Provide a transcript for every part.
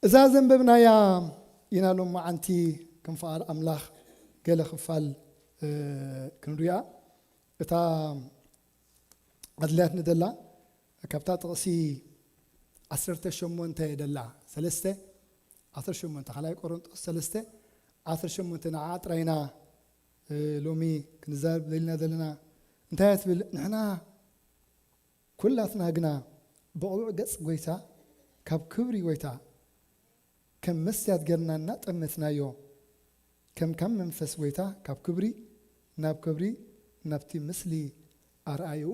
እዛ ዘንበብናያ ኢና ሎም መዓንቲ ከም ፍቓድ ኣምላኽ ገለ ክፋል ክንሪኣ። እታ ኣድልያትኒ ደላ ካብታ ጥቕሲ ዓሰርተ ሸሞንተ ደላ ሰለስተ ዓሰርተ ሸሞንተ ካልኣይ ቆሮንጦስ ሰለስተ ዓሰርተ ሸሞንተ ንዓ ጥራይና ሎሚ ክንዛረብ ደሊና ዘለና እንታይ ትብል? ንሕና ኩላትና ግና ብቕሉዕ ገጽ ጎይታ ካብ ክብሪ ጎይታ ከም መስትያት ጌርና እናጠመትናዮ ከም ካብ መንፈስ ጎይታ ካብ ክብሪ ናብ ክብሪ ናብቲ ምስሊ ኣርኣይኡ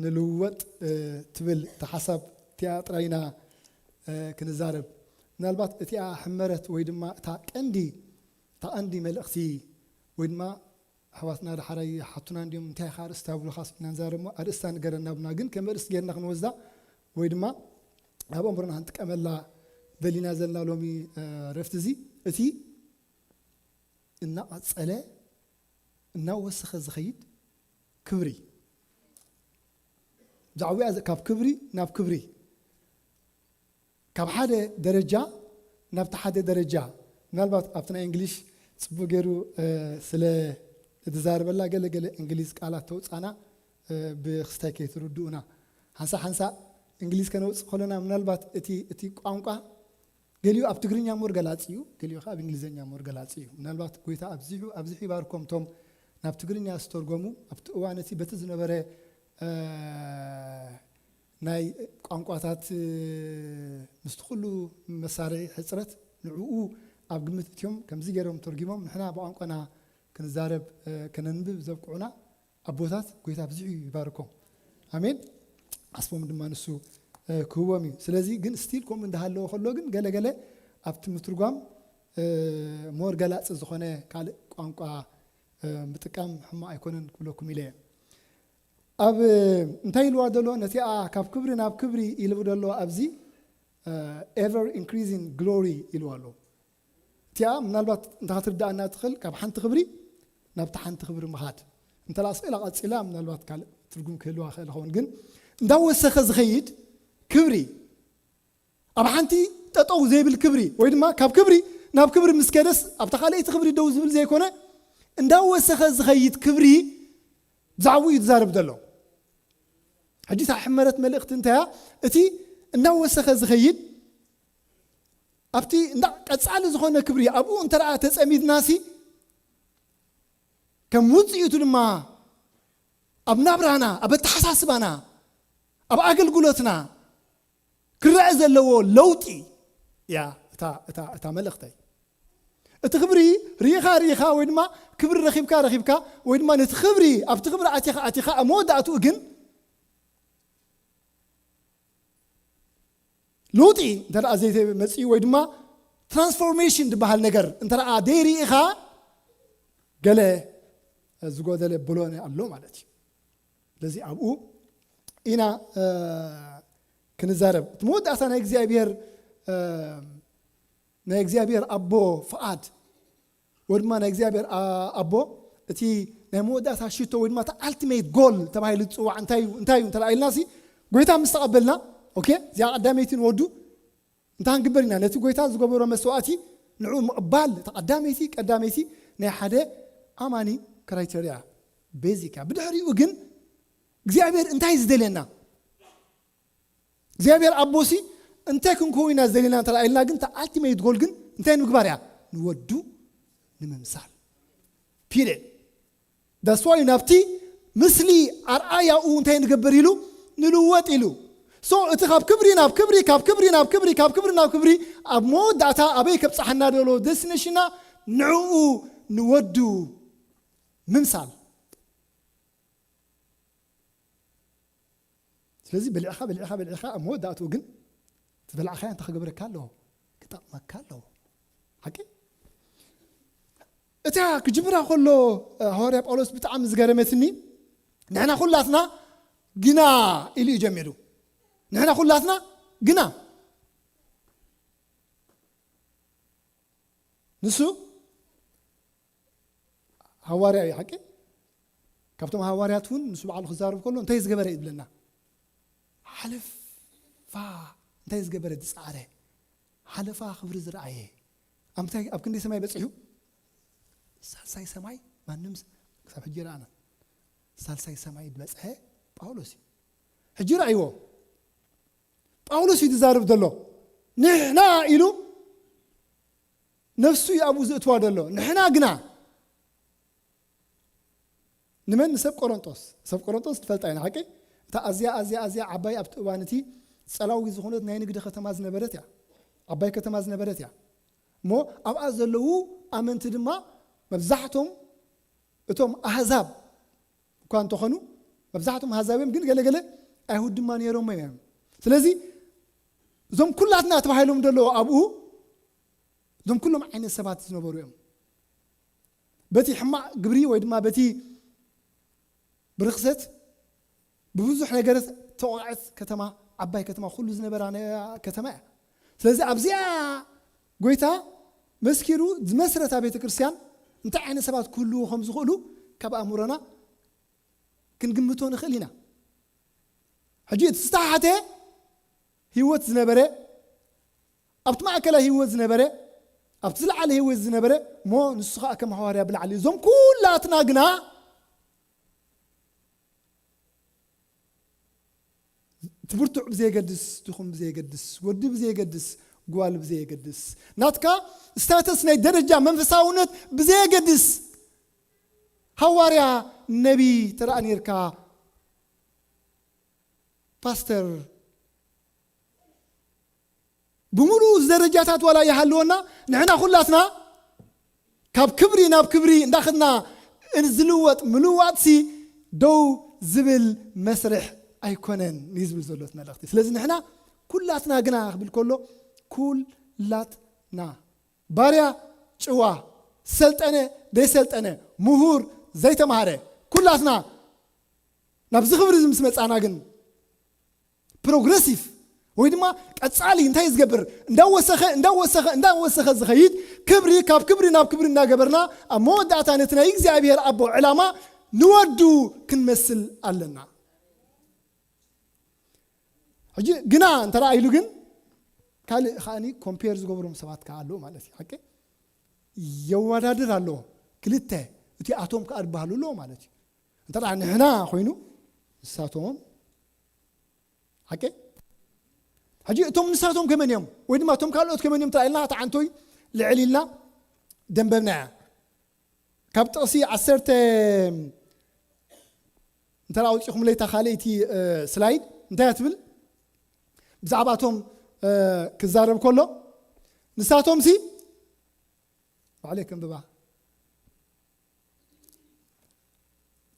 ንልወጥ ትብል እታ ሓሳብ እቲኣ ጥራይና ክንዛረብ። ምናልባት እቲኣ ሕመረት ወይ ድማ እታ ቀንዲ እታ ቀንዲ መልእኽቲ ወይ ድማ ኣሕዋትና ዳሓራይ ሓቱና እንዲዮም እንታይ ኢኻ ኣርእስታ ብሉኻስ ኢና ንዛረብ እሞ ኣርእስታ ንገረና ብና ግን ከም ኣርእስቲ ጌርና ክንወስዳ ወይ ድማ ኣብ ኣእምሮና ክንጥቀመላ ደሊና ዘለና ሎሚ ረፍቲ እዚ እቲ እናቐጸለ እናወሰኸ ዝኸይድ ክብሪ ብዛዕባኣ ካብ ክብሪ ናብ ክብሪ ካብ ሓደ ደረጃ ናብቲ ሓደ ደረጃ ምናልባት ኣብቲ ናይ እንግሊሽ ጽቡቅ ገይሩ ስለ እትዛርበላ ገለገለ እንግሊዝ ቃላት ተውፃና ብክስታይ ከይትርድኡና ሓንሳ ሓንሳ እንግሊዝ ከነውፅእ ከለና ምናልባት እቲ እቲ ቋንቋ ገሊኡ ኣብ ትግርኛ ሞር ገላፂ እዩ ገሊኡ ኣብ እንግሊዝኛ ሞር ገላፂ እዩ ምናልባት ጎይታ ኣብዚሑ ኣብዚሑ ይባርኮም ቶም ናብ ትግርኛ ዝተርጎሙ ኣብቲ እዋን እቲ በቲ ዝነበረ ናይ ቋንቋታት ምስቲ ኩሉ መሳርሒ ሕፅረት ንዕኡ ኣብ ግምት እትዮም ከምዚ ገይሮም ተርጊሞም ንሕና ብቋንቋና ክንዛረብ ከነንብብ ዘብቅዑና ኣቦታት ጎይታ ብዙሕ ይባርኮም ኣሜን ኣስቦም ድማ ንሱ ክህቦም እዩ ስለዚ ግን ስቲል ከምኡ እንዳሃለዎ ከሎ ግን ገለገለ ኣብቲ ምትርጓም ሞር ገላፂ ዝኾነ ካልእ ቋንቋ ምጥቃም ሕማቕ ኣይኮነን ክብለኩም ኢለ እየ ኣብ እንታይ ኢልዋ ዘሎ ነቲኣ ካብ ክብሪ ናብ ክብሪ ኢልዎ ዘሎ ኣብዚ ever increasing glory ኢልዋ ኣሎ እቲኣ ምናልባት እንታይ ክትርዳእና ትኽእል ካብ ሓንቲ ክብሪ ናብቲ ሓንቲ ክብሪ ምኻድ እንተ ስኢላ ቀፂላ ምናልባት ካልእ ትርጉም ክህልዋ ክእል ኸውን ግን እንዳወሰኸ ዝኸይድ ክብሪ ኣብ ሓንቲ ጠጠው ዘይብል ክብሪ ወይ ድማ ካብ ክብሪ ናብ ክብሪ ምስ ከደስ ኣብታ ካልኣይቲ ክብሪ ደው ዝብል ዘይኮነ እንዳወሰኸ ዝኸይድ ክብሪ ብዛዕባኡ እዩ ዝዛረብ ዘሎ ሕጂ እታ ሕመረት መልእኽቲ እንታያ እቲ እናወሰኸ ዝኸይድ ኣብቲ እንዳ ቀጻሊ ዝኾነ ክብሪ ኣብኡ እንተ ደኣ ተጸሚድናሲ ከም ውፅኢቱ ድማ ኣብ ናብራና ኣብ ኣተሓሳስባና ኣብ ኣገልግሎትና ክረአ ዘለዎ ለውጢ እያ እታ እታ እታ መልእኽተይ እቲ ክብሪ ርኢኻ ርኢኻ ወይ ድማ ክብሪ ረኺብካ ረኺብካ ወይ ድማ ነቲ ክብሪ ኣብቲ ክብሪ ኣቲኻ ኣቲኻ ኣብ መወዳእትኡ ግን ለውጢ እንተ ደኣ ዘይመፅኡ ወይ ድማ ትራንስፎርሜሽን ዝበሃል ነገር እንተ ደኣ ዘይርኢኻ ገለ ዝጎደለ ብሎነ ኣሎ ማለት እዩ ስለዚ ኣብኡ ኢና ክንዛረብ እቲ መወዳእታ ናይ እግዚኣብሔር ናይ እግዚኣብሔር ኣቦ ፍቓድ ወይ ድማ ናይ እግዚኣብሔር ኣቦ እቲ ናይ መወዳእታ ሽቶ ወይ ድማ እቲ ኣልቲሜት ጎል ተባሂሉ ዝፅዋዕ እንታይ እዩ እንታይ እዩ እንተ ኢልና ሲ ጎይታ ምስ ተቐበልና ኦኬ እዚኣ ቀዳመይቲ ንወዱ እንታይ ክንግበር ኢና ነቲ ጎይታ ዝገበሮ መስዋእቲ ንዑ ምቕባል እቲ ቀዳመይቲ ቀዳመይቲ ናይ ሓደ ኣማኒ ክራይተርያ ቤዚካ ብድሕሪኡ ግን እግዚኣብሔር እንታይ ዝደልየና እግዚኣብሔር ኣቦሲ እንታይ ክንከውን ኢና ዝደልየና እንተ ኢልና ግን ኣልቲሜት ጎል ግን እንታይ ንምግባር እያ ንወዱ ንምምሳል ፒሪድ ዳስዋዩ ናብቲ ምስሊ ኣርኣያኡ እንታይ ንገብር ኢሉ ንልወጥ ኢሉ so እቲ ካብ ክብሪ ናብ ክብሪ ካብ ክብሪ ናብ ክብሪ ካብ ክብሪ ናብ ክብሪ ኣብ መወዳእታ ኣበይ ከብፅሓና ደሎ ደስቲኔሽና ንዕኡ ንወዱ ምምሳል ስለዚ በሊዕኻ በሊዕኻ በሊዕኻ ኣብ መወዳእትኡ ግን ዝበላዕኻያ እንታይ ክገብረካ ኣለዎ ክጠቕመካ ኣለዎ ሓቂ እታ ክጅምራ ከሎ ሃዋርያ ጳውሎስ ብጣዕሚ ዝገረመትኒ ንሕና ኩላትና ግና ኢሉ እዩ ጀሚሩ ንሕና ኩላትና ግና ንሱ ሃዋርያ እዩ ሓቂ ካብቶም ሃዋርያት እውን ንሱ በዓሉ ክዛረብ ከሎ እንታይ ዝገበረ እዩ ዝብለና ሓለፋ እንታይ ዝገበረ? ዝጸዓረ፣ ሓለፋ ክብሪ ዝረኣየ። ኣብ ምንታይ? ኣብ ክንደይ ሰማይ በጺሑ? ሳልሳይ ሰማይ። ማንም ስ-፣ ክሳብ ሕጂ ረኣና። ሳልሳይ ሰማይ ዝበጽሐ ጳውሎስ እዩ። ሕጂ ረኣይዎ። ጳውሎስ እዩ ዝዛረብ ዘሎ። ንሕና ኢሉ ነፍሱ እዩ ኣብኡ ዘእትዋ ዘሎ። ንሕና ግና ንመን? ንሰብ ቆሮንጦስ። ሰብ ቆሮንጦስ ትፈልጣ ኢና፣ ሓቂ? እታ ኣዝያ፣ ኣዝያ፣ ኣዝያ ዓባይ ኣብቲ እዋን እቲ ጸላዊ ዝኾነት ናይ ንግዲ ከተማ ዝነበረት እያ። ዓባይ ከተማ ዝነበረት እያ። እሞ ኣብኣ ዘለዉ ኣመንቲ ድማ መብዛሕቶም እቶም ኣህዛብ እኳ እንተኾኑ፣ መብዛሕቶም ኣህዛብ እዮም፣ ግን ገለ ገለ ኣይሁድ ድማ ነይሮም እዮም። ስለዚ እዞም ኩላትና ተባሂሎም ዘለዉ ኣብኡ፣ እዞም ኩሎም ዓይነት ሰባት ዝነበሩ እዮም። በቲ ሕማቕ ግብሪ ወይ ድማ በቲ ብርኽሰት ብብዙሕ ነገር ተወቕዐት ከተማ፣ ዓባይ ከተማ፣ ኩሉ ዝነበራ ነ-፣ ከተማ እያ። ስለዚ ኣብዚኣ ጎይታ መስኪሩ ዝመስረታ ቤተ ክርስቲያን እንታይ ዓይነት ሰባት ክህልዉ ከም ዝኽእሉ ካብ ኣእምሮና ክንግምቶ ንኽእል ኢና። ሕጂ እቲ ዝተሓተ ህይወት ዝነበረ፣ ኣብቲ ማእከላይ ህይወት ዝነበረ፣ ኣብቲ ዝለዓለ ህይወት ዝነበረ፣ እሞ ንሱ ኸኣ ከም ሃዋርያ ብላዕሊ፣ እዞም ኩላትና ግና እቲ ብርቱዕ ብዘየገድስ፣ ድኹም ብዘየገድስ፣ ወዲ ብዘየገድስ፣ ጓል ብዘየገድስ፣ ናትካ ስታተስ ናይ ደረጃ መንፈሳውነት ብዘየገድስ፣ ሃዋርያ፣ ነቢ ተረኣ ኔርካ፣ ፓስተር፣ ብምሉኡ ደረጃታት ዋላ ይሃልወና፣ ንሕና ኩላትና ካብ ክብሪ ናብ ክብሪ እንዳኸድና ዝልወጥ ምልዋጥሲ ደው ዝብል መስርሕ ኣይኮነን እዩ ዝብል ዘሎ እቲ መልእኽቲ። ስለዚ ንሕና ኩላትና ግና ክብል ከሎ፣ ኩላትና፣ ባርያ፣ ጭዋ፣ ሰልጠነ፣ ዘይሰልጠነ፣ ምሁር፣ ዘይተማሃረ፣ ኩላትና ናብዚ ክብሪ እዚ ምስ መጻና ግን ፕሮግረሲቭ ወይ ድማ ቀጻሊ እንታይ ዝገብር? እንዳወሰኸ፣ እንዳወሰኸ፣ እንዳወሰኸ ዝኸይድ ክብሪ፣ ካብ ክብሪ ናብ ክብሪ እንዳገበርና ኣብ መወዳእታ ነቲ ናይ እግዚኣብሔር ኣቦ ዕላማ ንወዱ ክንመስል ኣለና። ሕጂ ግና እንተ ደኣ ኢሉ ግን ካልእ ከኣኒ ኮምፔር ዝገብሮም ሰባት ከኣ ኣለዉ ማለት እዩ። ሓቂ የወዳድር ኣለዎ። ክልተ እቲ ኣቶም ከኣ ዝበሃሉ ኣለዎ ማለት እዩ። እንተ ደኣ ንሕና ኮይኑ ንሳቶም ሓቂ። ሕጂ እቶም ንሳቶም ከመን እዮም? ወይ ድማ እቶም ካልኦት ከመን እዮም? ተላኢልና ተዓንቶይ ልዕል ኢልና ደንበብናያ። ካብ ጥቕሲ ዓሰርተ እንተ ኣውጺኹም ለይታ ካልኣይቲ፣ እ፣ ስላይድ እንታይ እያ ትብል? ብዛዕባ እቶም፣ እ፣ ክዛረብ ከሎ ንሳቶም ሲ ባዕለይ ከንብባ።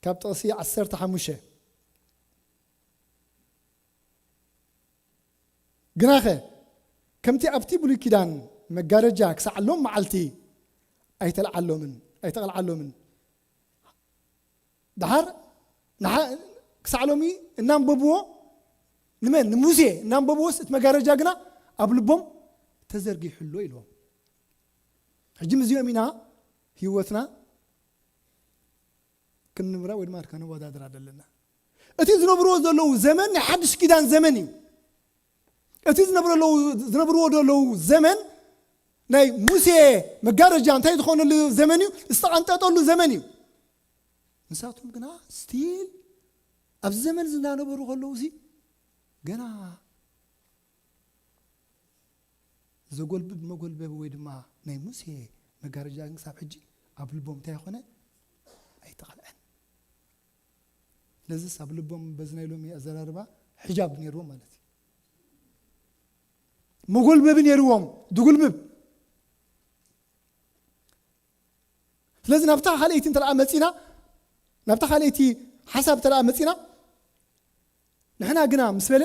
ካብ ጥቕሲ ዓሰርተ ሓሙሽተ፣ ግናኸ ከምቲ ኣብቲ ብሉይ ኪዳን መጋረጃ ክሳዕ ሎም መዓልቲ ኣይተልዓሎምን፣ ኣይተቐልዓሎምን። ደሓር ንሓ-፣ ክሳዕ ሎሚ እናንበብዎ፣ ንመን? ንሙሴ እናንበብዎስ እቲ መጋረጃ ግና ኣብ ልቦም ተዘርጊሑ ኣሎ ኢልዎም። ሕጂ ምስዚኦም ኢና ህይወትና ክንምራ ወይ ድማ ከነወዳድራ ዘለና። እቲ ዝነብርዎ ዘለዉ ዘመን ናይ ሓድሽ ኪዳን ዘመን እዩ። እቲ ዝነብርዎ ዘለዉ፣ ዝነብርዎ ዘለዉ ዘመን ናይ ሙሴ መጋረጃ እንታይ ዝኾነሉ ዘመን እዩ? ዝተቐንጠጠሉ ዘመን እዩ። ንሳቶም ግና ስቲል ኣብዚ ዘመን እዚ እንዳነበሩ ከለዉ ሲ ገና ዘጎልብብ መጎልበቢ ወይ ድማ ናይ ሙሴ መጋረጃ ግን ክሳብ ሕጂ ኣብ ልቦም እንታይ ይኾነ? ኣይተቐልዐን። ስለዚስ ኣብ ልቦም በዚ ናይ ሎሚ ኣዘራርባ ሕጃብ ነይርዎም ማለት እዩ። መጎልበቢ ነይርዎም፣ ድጉልብብ። ስለዚ ናብታ ካልኣይቲ እንተ ደኣ መጺና፣ ናብታ ካልኣይቲ ሓሳብ እንተ ደኣ መጺና፣ ንሕና ግና ምስ በለ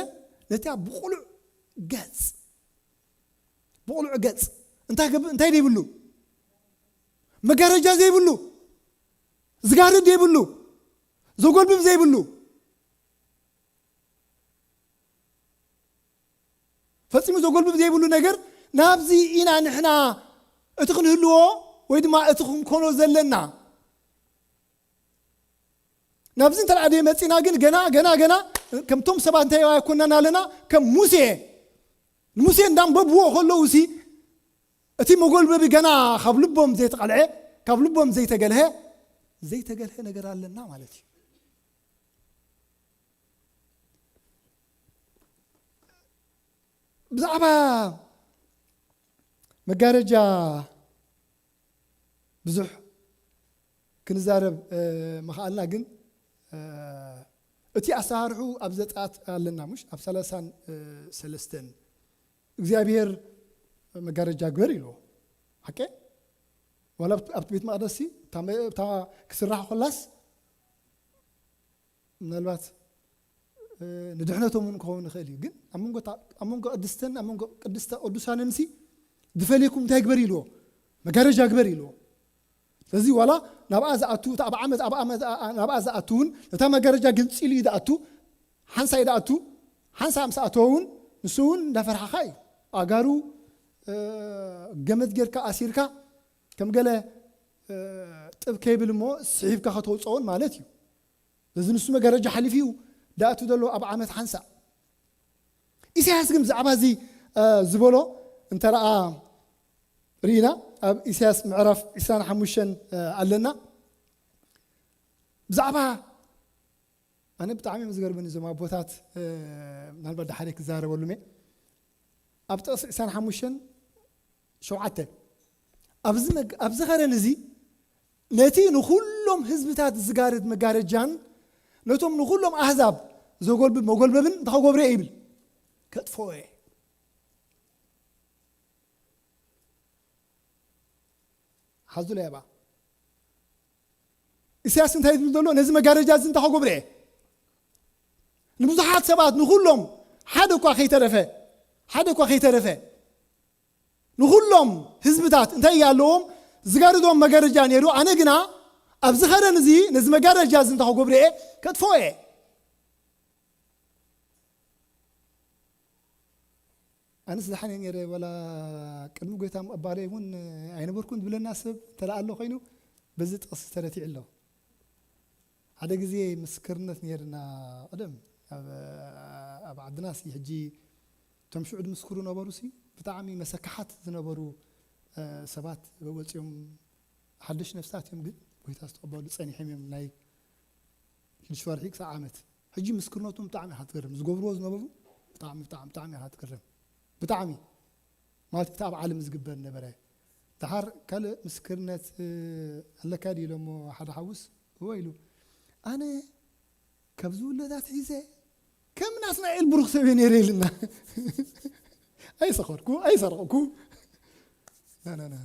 ነታ ብቕሉዕ ገጽ፣ ብቕሉዕ ገጽ እንታይ ገብ-፣ እንታይ ዘይብሉ? መጋረጃ ዘይብሉ፣ ዝጋርድ ዘይብሉ፣ ዘጎልብብ ዘይብሉ፣ ፈጺሙ ዘጎልብብ ዘይብሉ ነገር ናብዚ ኢና ንሕና እቲ ክንህልዎ ወይ ድማ እቲ ክንኮኖ ዘለና። ናብዚ እንተ ደኣ ደይመጺና ግን ገና፣ ገና፣ ገና ከምቶም ሰባት እንታይ ኣይኮናን ኣለና? ከም ሙሴ ንሙሴ እንዳንበብዎ ከለዉ ሲ እቲ መጎልበቢ ገና ካብ ልቦም ዘይተቐልዐ፣ ካብ ልቦም ዘይተገልሀ፣ ዘይተገልሀ ነገር ኣለና ማለት እዩ። ብዛዕባ መጋረጃ ብዙሕ ክንዛረብ፣ እ፣ ምኽኣልና፣ ግን፣ እ፣ እቲ ኣሰራርሑ ኣብ ዘጸኣት ኣለና፣ ምሽ? ኣብ ሰላሳን፣ እ፣ ሰለስተን እግዚኣብሔር መጋረጃ ግበር ኢልዎ። ሓቀ? ዋላ ኣብቲ፣ ኣብቲ ቤት መቕደስ ሲ፣ እታ መ-፣ እታ ክስራሕ ኮላስ ምናልባት፣ እ፣ ንድሕነቶም እውን ክኸውን ይኽእል እዩ። ግን ኣብ መንጎ እታ፣ ኣብ መንጎ ቅድስትን ኣብ መንጎ ቅድስተ ቅዱሳንን ሲ ዝፈልየኩም እንታይ ግበር ኢልዎ? መጋረጃ ግበር ኢልዎ። ስለዚ ዋላ ናብኣ ዝኣቱ፣ እታ ኣብ ዓመት፣ ኣብ ዓመት፣ ኣ-፣ ኣ-፣ ናብኣ ዝኣቱ እውን ነታ መጋረጃ ገንጺሉ እዩ ዝኣቱ። ሓንሳእ እዩ ዝኣቱ። ሓንሳእ ምስ ኣተወ እውን ንሱ እውን እንዳፈርሓኻ እዩ። ኣእጋሩ፣ እ፣ ገመድ ጌርካ ኣሲርካ ከም ገለ፣ እ፣ ጥብ ከይብል እሞ ስሒብካ ከተውፅኦን ማለት እዩ። ስለዚ ንሱ መጋረጃ ሓሊፉ እዩ ዝኣቱ ዘሎ ኣብ ዓመት ሓንሳእ። ኢሳያስ ግን ብዛዕባ እዚ፣ እ፣ ዝበሎ እንተ ደኣ ርኢና፣ ኣብ ኢሳያስ ምዕራፍ ዕስራን ሓሙሽተን፣ እ፣ ኣለና። ብዛዕባ፣ ኣነ ብጣዕሚ እዮም ዝገርሙኒ እዞም ኣቦታት፣ እ፣ ምናልባት ድሓር ክዛረበሉም እየ። ኣብ ጥቕሲ ዕስራን ሓሙሽተን ሸውዓተ፣ ኣብዚ መግ-፣ ኣብዚ ኸረን እዚ ነቲ ንኹሎም ህዝብታት ዝጋርድ መጋረጃን ነቶም ንኹሎም ኣህዛብ ዘጎልብብ መጎልበብን እንታይ ክገብሮ እየ ይብል? ከጥፍኦ እየ። ሓዙለይ ኣባ። ኢሳያስ እንታይ ዝብል ዘሎ? ነዚ መጋረጃ እዚ እንታይ ክገብሮ እየ? ንብዙሓት ሰባት፣ ንኹሎም፣ ሓደ እኳ ከይተረፈ፣ ሓደ እኳ ከይተረፈ፣ ንኹሎም ህዝብታት እንታይ ኣለዎም? ዝጋርዶም መጋረጃ ነይሩ። ኣነ ግና ኣብዚ ኸረን እዚ ነዚ መጋረጃ እዚ እንታይ ክገብሮ እየ? ከጥፍኦ እየ። ኣነስ ዝሓነ ነይረ፣ ወላ ቅድሚ ጎይታ ምቕባለይ እውን ኣይነበርኩን ዝብለና ሰብ እንተ ኣሎ ኮይኑ፣ በዚ ጥቕሲ ተረቲዑ ኣሎ። ሓደ ግዜ ምስክርነት ነይርና፣ ቀደም ኣብ፣ ኣብ ዓድና ሲ ሕጂ እቶም ሽዑ ዝምስክሩ ነበሩ ሲ ብጣዕሚ መሰካሓት ዝነበሩ፣ እ፣ ሰባት ወፂኦም፣ ሓደሽ ነፍሳት እዮም፣ ግን ጎይታ ዝተቐበሉ ጸኒሖም እዮም፣ ናይ ሽዱሽተ ወርሒ ክሳብ ዓመት። ሕጂ ምስክርነቶም ብጣዕሚ እያ ትገርም። ዝገብርዎ ዝነበሩ ብጣዕሚ፣ ብጣዕሚ፣ ብጣዕሚ እያ ትገርም። ብጣዕሚ። ማለት እቲ ኣብ ዓለም ዝግበር ነበረ። ደሓር ካልእ ምስክርነት፣ እ፣ ኣለካ ድዩ ኢሎሞ ሓደ ሓውስ? እወ ኢሉ። ኣነ ካብ ዝውለድ ኣትሒዘ ከም ናትናኤል ብሩኽ ሰብ እየ ነይረ ኢልና። ኣይሰኸርኩ፣ ኣይሰረቕኩ። ና፣ ና፣ ና።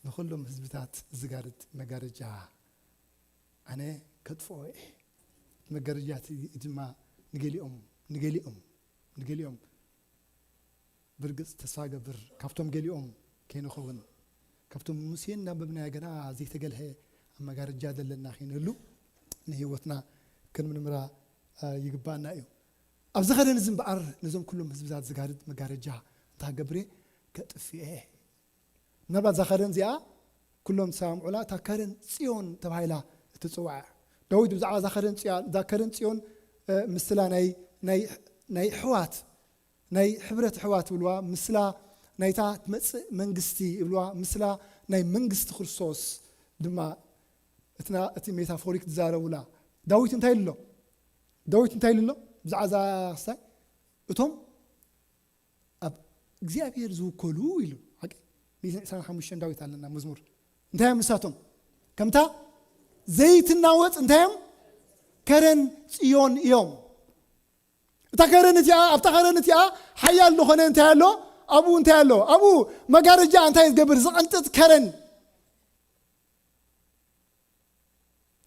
ንኹሎም ህዝብታት ዝጋርድ መጋረጃ ኣነ ከጥፍኦ እየ። መጋረጃ እቲ ድማ ንገሊኦም፣ ንገሊኦም፣ ንገሊኦም ብርግጽ ተስፋ ገብር ካብቶም ገሊኦም ከይንኸውን፣ ካብቶም ሙሴ እናንበብናዮ ገና ዘይተገልሀ ኣብ መጋረጃ ዘለና ከይንህሉ ንህይወትና ክንምርምራ፣ አ፣ ይግባኣና እዩ። ኣብዚ ኸረን እዚ እምበኣር ነዞም ኩሎም ህዝብታት ዝጋርድ መጋረጃ እንታይ ክገብር እየ? ከጥፍኤ። ምናልባት እዛ ከረን እዚኣ ኩሎም ዝሰማምዑላ እታ ከረን ጽዮን ተባሂላ እትጽዋዕ እያ። ዳዊት ብዛዕባ እዛ ከረን ጽያ-፣ እዛ ከረን ጽዮን፣ እ፣ ምስላ ናይ፣ ናይ፣ ናይ ኣሕዋት፣ ናይ ሕብረት ኣሕዋት ይብልዋ፣ ምስላ ናይታ ትመጽእ መንግስቲ ይብልዋ፣ ምስላ ናይ መንግስቲ ክርስቶስ ድማ እትና-፣ እቲ ሜታፎሪክ ዝዛረቡላ። ዳዊት እንታይ ኢሉ ኣሎ? ዳዊት እንታይ ኢሉ ኣሎ? ብዛዕባ እዛ ክስታይ እቶም ኣብ እግዚኣብሔር ዝውከሉ ኢሉ። ሓቂ? ሚእትን ዕስራን ሓሙሽተን ዳዊት ኣለና መዝሙር። እንታይ እዮም ንሳቶም? ከምታ ዘይትናወጽ እንታይ እዮም? ከረን ጽዮን እዮም። እታ ከረን እቲኣ፣ ኣብታ ከረን እቲኣ ሓያል ዝኾነ እንታይ ኣሎ? ኣብኡ እንታይ ኣሎ? ኣብኡ መጋረጃ እንታይ ዝገብር? ዝቐንጥጥ ከረን።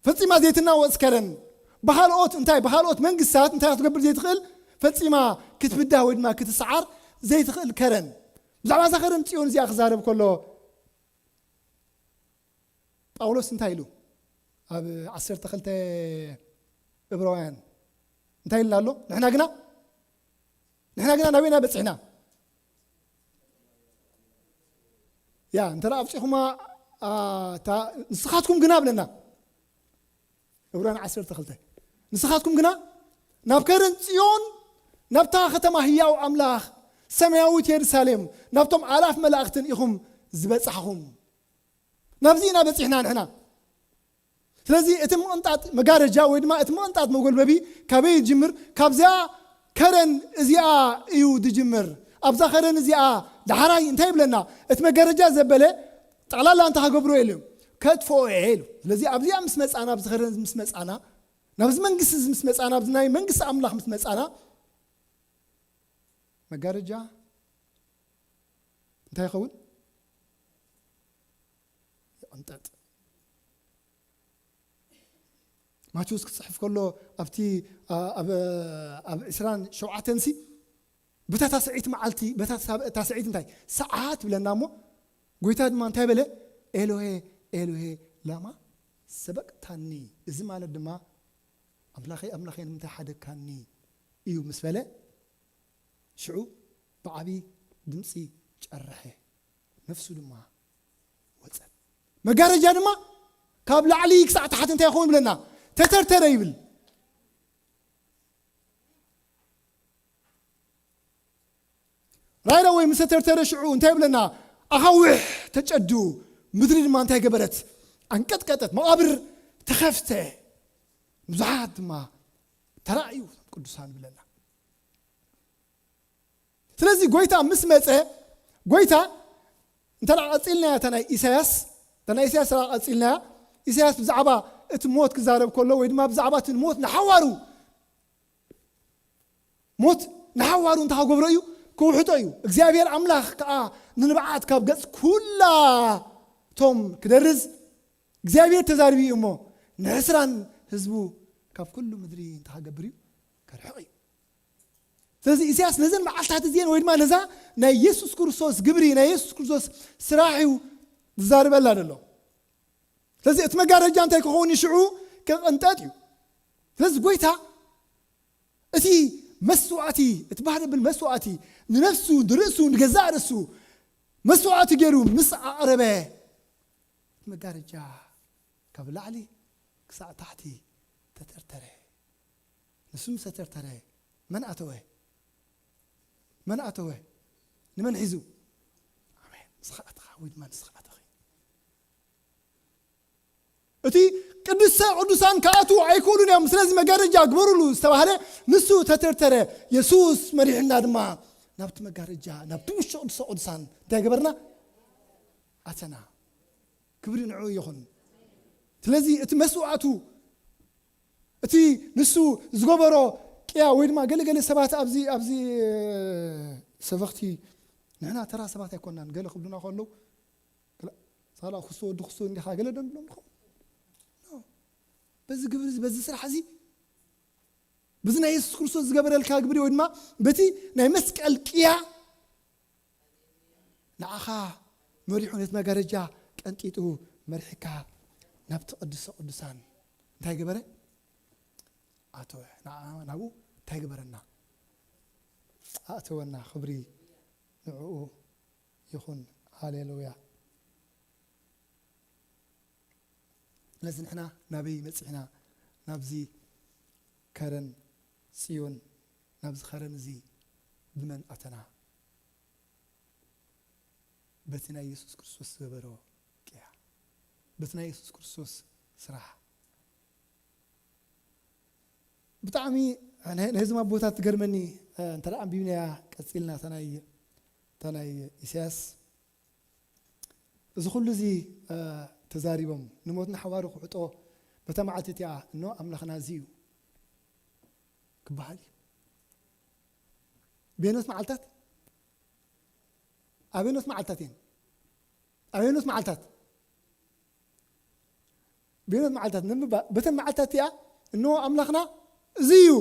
ፈጺማ ዘይትናወጽ ከረን። ብኻልኦት እንታይ፣ ብኻልኦት መንግስታት እንታይ ክትገብር ዘይትኽእል፣ ፈጺማ ክትብዳህ ወይ ድማ ክትሰዓር ዘይትኽእል ከረን። ብዛዕባ እዛ ከረን ጽዮን እዚኣ ክዛረብ ከሎ ጳውሎስ እንታይ ኢሉ? ኣብ ዓሰርተ ክልተ ዕብራውያን እንታይ ኢልና ኣሎ? ንሕና ግና፣ ንሕና ግና ናበይና በጺሕና? ያ፣ እንተ ደኣ ኣብጺኹማ፣ ኣ፣ እታ፣ ንስኻትኩም ግና ብለና። ዕብራውያን ዓሰርተ ክልተ። ንስኻትኩም ግና ናብ ከረን ጽዮን፣ ናብታ ከተማ ህያው ኣምላኽ፣ ሰማያዊት የሩሳሌም፣ ናብቶም ኣላፍ መላእኽትን ኢኹም ዝበጻሕኹም። ናብዚ ኢና በጺሕና ንሕና። ስለዚ እቲ ምቕንጣጥ መጋረጃ ወይ ድማ እቲ ምቕንጣጥ መጎልበቢ ካበይ ይጅምር? ካብዚኣ ከረን እዚኣ እዩ ዝጅምር። ኣብዛ ከረን እዚኣ ዳሕራይ እንታይ ይብለና? እቲ መጋረጃ ዘበለ ጠቕላላ እንታይ ክገብሮ የለ? ከጥፍኦ እየ ኢሉ። ስለዚ ኣብዚኣ ምስ መጻና፣ ኣብዚ ከረን ምስ መጻና፣ ናብዚ መንግስቲ እዚ ምስ መጻና፣ ኣብዚ ናይ መንግስቲ ኣምላኽ ምስ መጻና፣ መጋረጃ እንታይ ይኸውን? ይቕንጠጥ። ማቴዎስ ክጽሕፍ ከሎ ኣብቲ፣ ኣ-፣ ኣብ፣ ኣብ ዕስራን ሸውዓተን ሲ፣ በታ ታስዒት መዓልቲ፣ በታ ሳብ-፣ ታስዒት እንታይ? ሰዓት ብለና እሞ፣ ጎይታ ድማ እንታይ በለ? "ኤሎሄ፣ ኤሎሄ፣ ላማ ሰበቅታኒ?" እዚ ማለት ድማ፣ "ኣምላኸይ፣ ኣምላኸይ፣ ንምንታይ ሓደግካኒ?" እዩ ምስ በለ፣ ሽዑ ብዓቢ ድምጺ ጨረሐ፣ ነፍሱ ድማ ወጸት። መጋረጃ ድማ ካብ ላዕሊ ክሳዕ ታሕቲ እንታይ ይኸውን ብለና? ተተርተረ ይብል። ራይራ ወይ ምስ ተተርተረ ሽዑ እንታይ ብለና? ኣኻውሕ ተጨዱ፣ ምድሪ ድማ እንታይ ገበረት? ኣንቀጥቀጠት፣ መቓብር ተኸፍተ፣ ብዙሓት ድማ ተራእዩ፣ ቅዱሳን ብለና። ስለዚ ጎይታ ምስ መጸ፣ ጎይታ እንተ ደኣ ቀጺልና እታ ናይ ኢሳያስ፣ እታ ናይ ኢሳያስ ደኣ ቀጺልና፣ ኢሳያስ ብዛዕባ እቲ ሞት ክዛረብ ከሎ ወይ ድማ ብዛዕባ እቲ ሞት ንሓዋሩ፣ ሞት ንሓዋሩ እንታይ ክገብሮ እዩ? ክውሕጦ እዩ። እግዚኣብሔር ኣምላኽ ከኣ ንንብዓት ካብ ገጽ ኩላቶም ክደርዝ እግዚኣብሔር ተዛሪቡ እዩ እሞ፣ ንዕስራን ህዝቡ ካብ ኩሉ ምድሪ እንታይ ክገብር እዩ? ከርሕቕ እዩ። ስለዚ ኢሳያስ ነዘን መዓልታት እዚአን ወይ ድማ ነዛ ናይ የሱስ ክርስቶስ ግብሪ፣ ናይ የሱስ ክርስቶስ ስራሕ እዩ ዝዛርበላ ዘሎ። ስለዚ እቲ መጋረጃ እንታይ ክኸውን እዩ? ሽዑ ክቕንጠጥ እዩ። ስለዚ ጎይታ እቲ መስዋእቲ፣ እቲ ባህ ዘብል መስዋእቲ፣ ንነፍሱ፣ ንርእሱ፣ ንገዛእ ርእሱ መስዋእቲ ገይሩ ምስ ኣቕረበ፣ እቲ መጋረጃ ካብ ላዕሊ ክሳዕ ታሕቲ ተተርተረ። ንሱ ምስ ተተርተረ፣ መን ኣተወ? መን ኣተወ? ንመን ሒዙ? ኣሜን። ንስኻ ኣተኻ ወይ ድማ ንስኻ ኣተኺ። እቲ ቅድስተ ቅዱሳን ክኣትዉ ኣይክእሉን እዮም። ስለዚ መጋረጃ ግበሩሉ ዝተባህለ ንሱ ተተርተረ። የሱስ መሪሕና ድማ ናብቲ መጋረጃ፣ ናብቲ ውሽጢ ቅድስተ ቅዱሳን እንታይ ገበርና? ኣተና። ክብሪ ንዕኡ ይኹን። ስለዚ እቲ መስዋእቱ፣ እቲ ንሱ ዝገበሮ ቅያ ወይ ድማ ገለገለ ሰባት ኣብዚ፣ ኣብዚ ሰበኽቲ ንሕና ተራ ሰባት ኣይኮናን። ገለ ክብሉና ከለዉ፣ ሳላ ክስቶ ወዲ ክስቶ እንዲኻ ገለ ዶ ንብሎም ንኸውን? ኖ። በዚ ግብሪ እዚ፣ በዚ ስራሕ እዚ፣ በዚ ናይ የሱስ ክርስቶስ ዝገበረልካ ግብሪ ወይ ድማ በቲ ናይ መስቀል ቅያ ንዓኻ መሪሑ ነቲ መጋረጃ ቀንጢጡ መሪሕካ ናብቲ ቅዱሰ ቅዱሳን እንታይ ገበረ? ኣተወ። ንዓ-፣ ናብኡ እንታይ ገበረና? ኣእተወና። ክብሪ ንዕኡ ይኹን። ሃሌሉያ። ስለዚ ንሕና ናበይ መጺሕና? ናብዚ ከረን ጽዮን፣ ናብዚ ከረን እዚ ብመን ኣተና? በቲ ናይ የሱስ ክርስቶስ ዝገበሮ ቅያ፣ በቲ ናይ የሱስ ክርስቶስ ስራሕ። ብጣዕሚ ናይ፣ ናይዞም ኣቦታት ትገርመኒ፣ እ፣ እንተ ደኣ ኣንቢብናያ ቀጺልና እታ ናይ፣ እታ ናይ ኢሳያስ፣ እዚ ኩሉ እዚ፣ እ፣ ተዛሪቦም፣ ንሞት ንሓዋሩ ክውሕጦ በታ መዓልቲ እቲኣ፣ እኖ ኣምላኽና እዚ እዩ ክበሃል እዩ። ቤኖት መዓልታት? ኣበየኖት መዓልታት እየን? ኣበየኖት መዓልታት? ቤኖት መዓልታት ንምባ-፣ በተን መዓልታት እቲኣ፣ እንሆ ኣምላኽና እዚ እዩ፣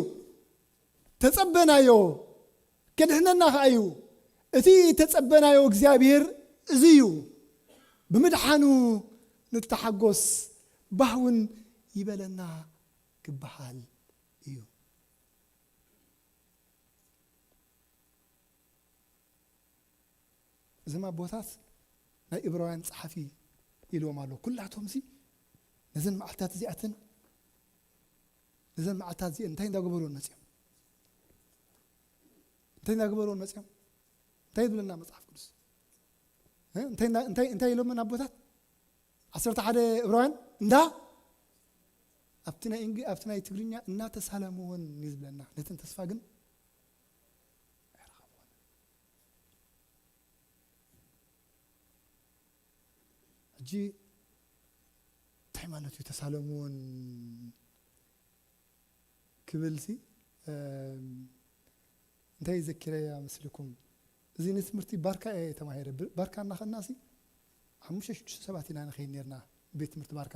ተጸበናዮ፣ ከድሕነና ኸኣ እዩ። እቲ ተጸበናዮ እግዚኣብሔር እዚ እዩ። ብምድሓኑ ንተሓጎስ፣ ባህ እውን ይበለና ክበሃል እዩ። እዞም ኣቦታት ናይ ዕብራውያን ጸሓፊ ኢልዎም ኣሎ። ኩላቶምሲ ነዘን መዓልታት እዚኣተን፣ ነዘን መዓልታት እዚአን እንታይ እንዳገበሩን መጺኦም? እንታይ እንዳገበሩን መጺኦም? እንታይ ይብለና መጽሓፍ ቅዱስ? እ? እንታይ እና- እንታይ እንታይ ኢሎምን ኣቦታት? ዓሰርተ ሓደ ዕብራውያን እንዳ ኣብቲ ናይ እንግ ኣብቲ ናይ ትግርኛ እናተሳለምዎን እዩ ዝብለና። ነተን ተስፋ ግን ኣይረኸብዎን። ሕጂ እንታይ ማለት እዩ ተሳለምዎን ክብል ሲ እንታይ ዘኪረያ መስልኩም? እዚ ንትምህርቲ ባርካ እየ ተማሂረ። ባርካ እናኸና ሲ ሓሙሽተ ሽዱሽተ ሰባት ኢና ንኸይድ ነርና ቤት ትምህርቲ ባርካ።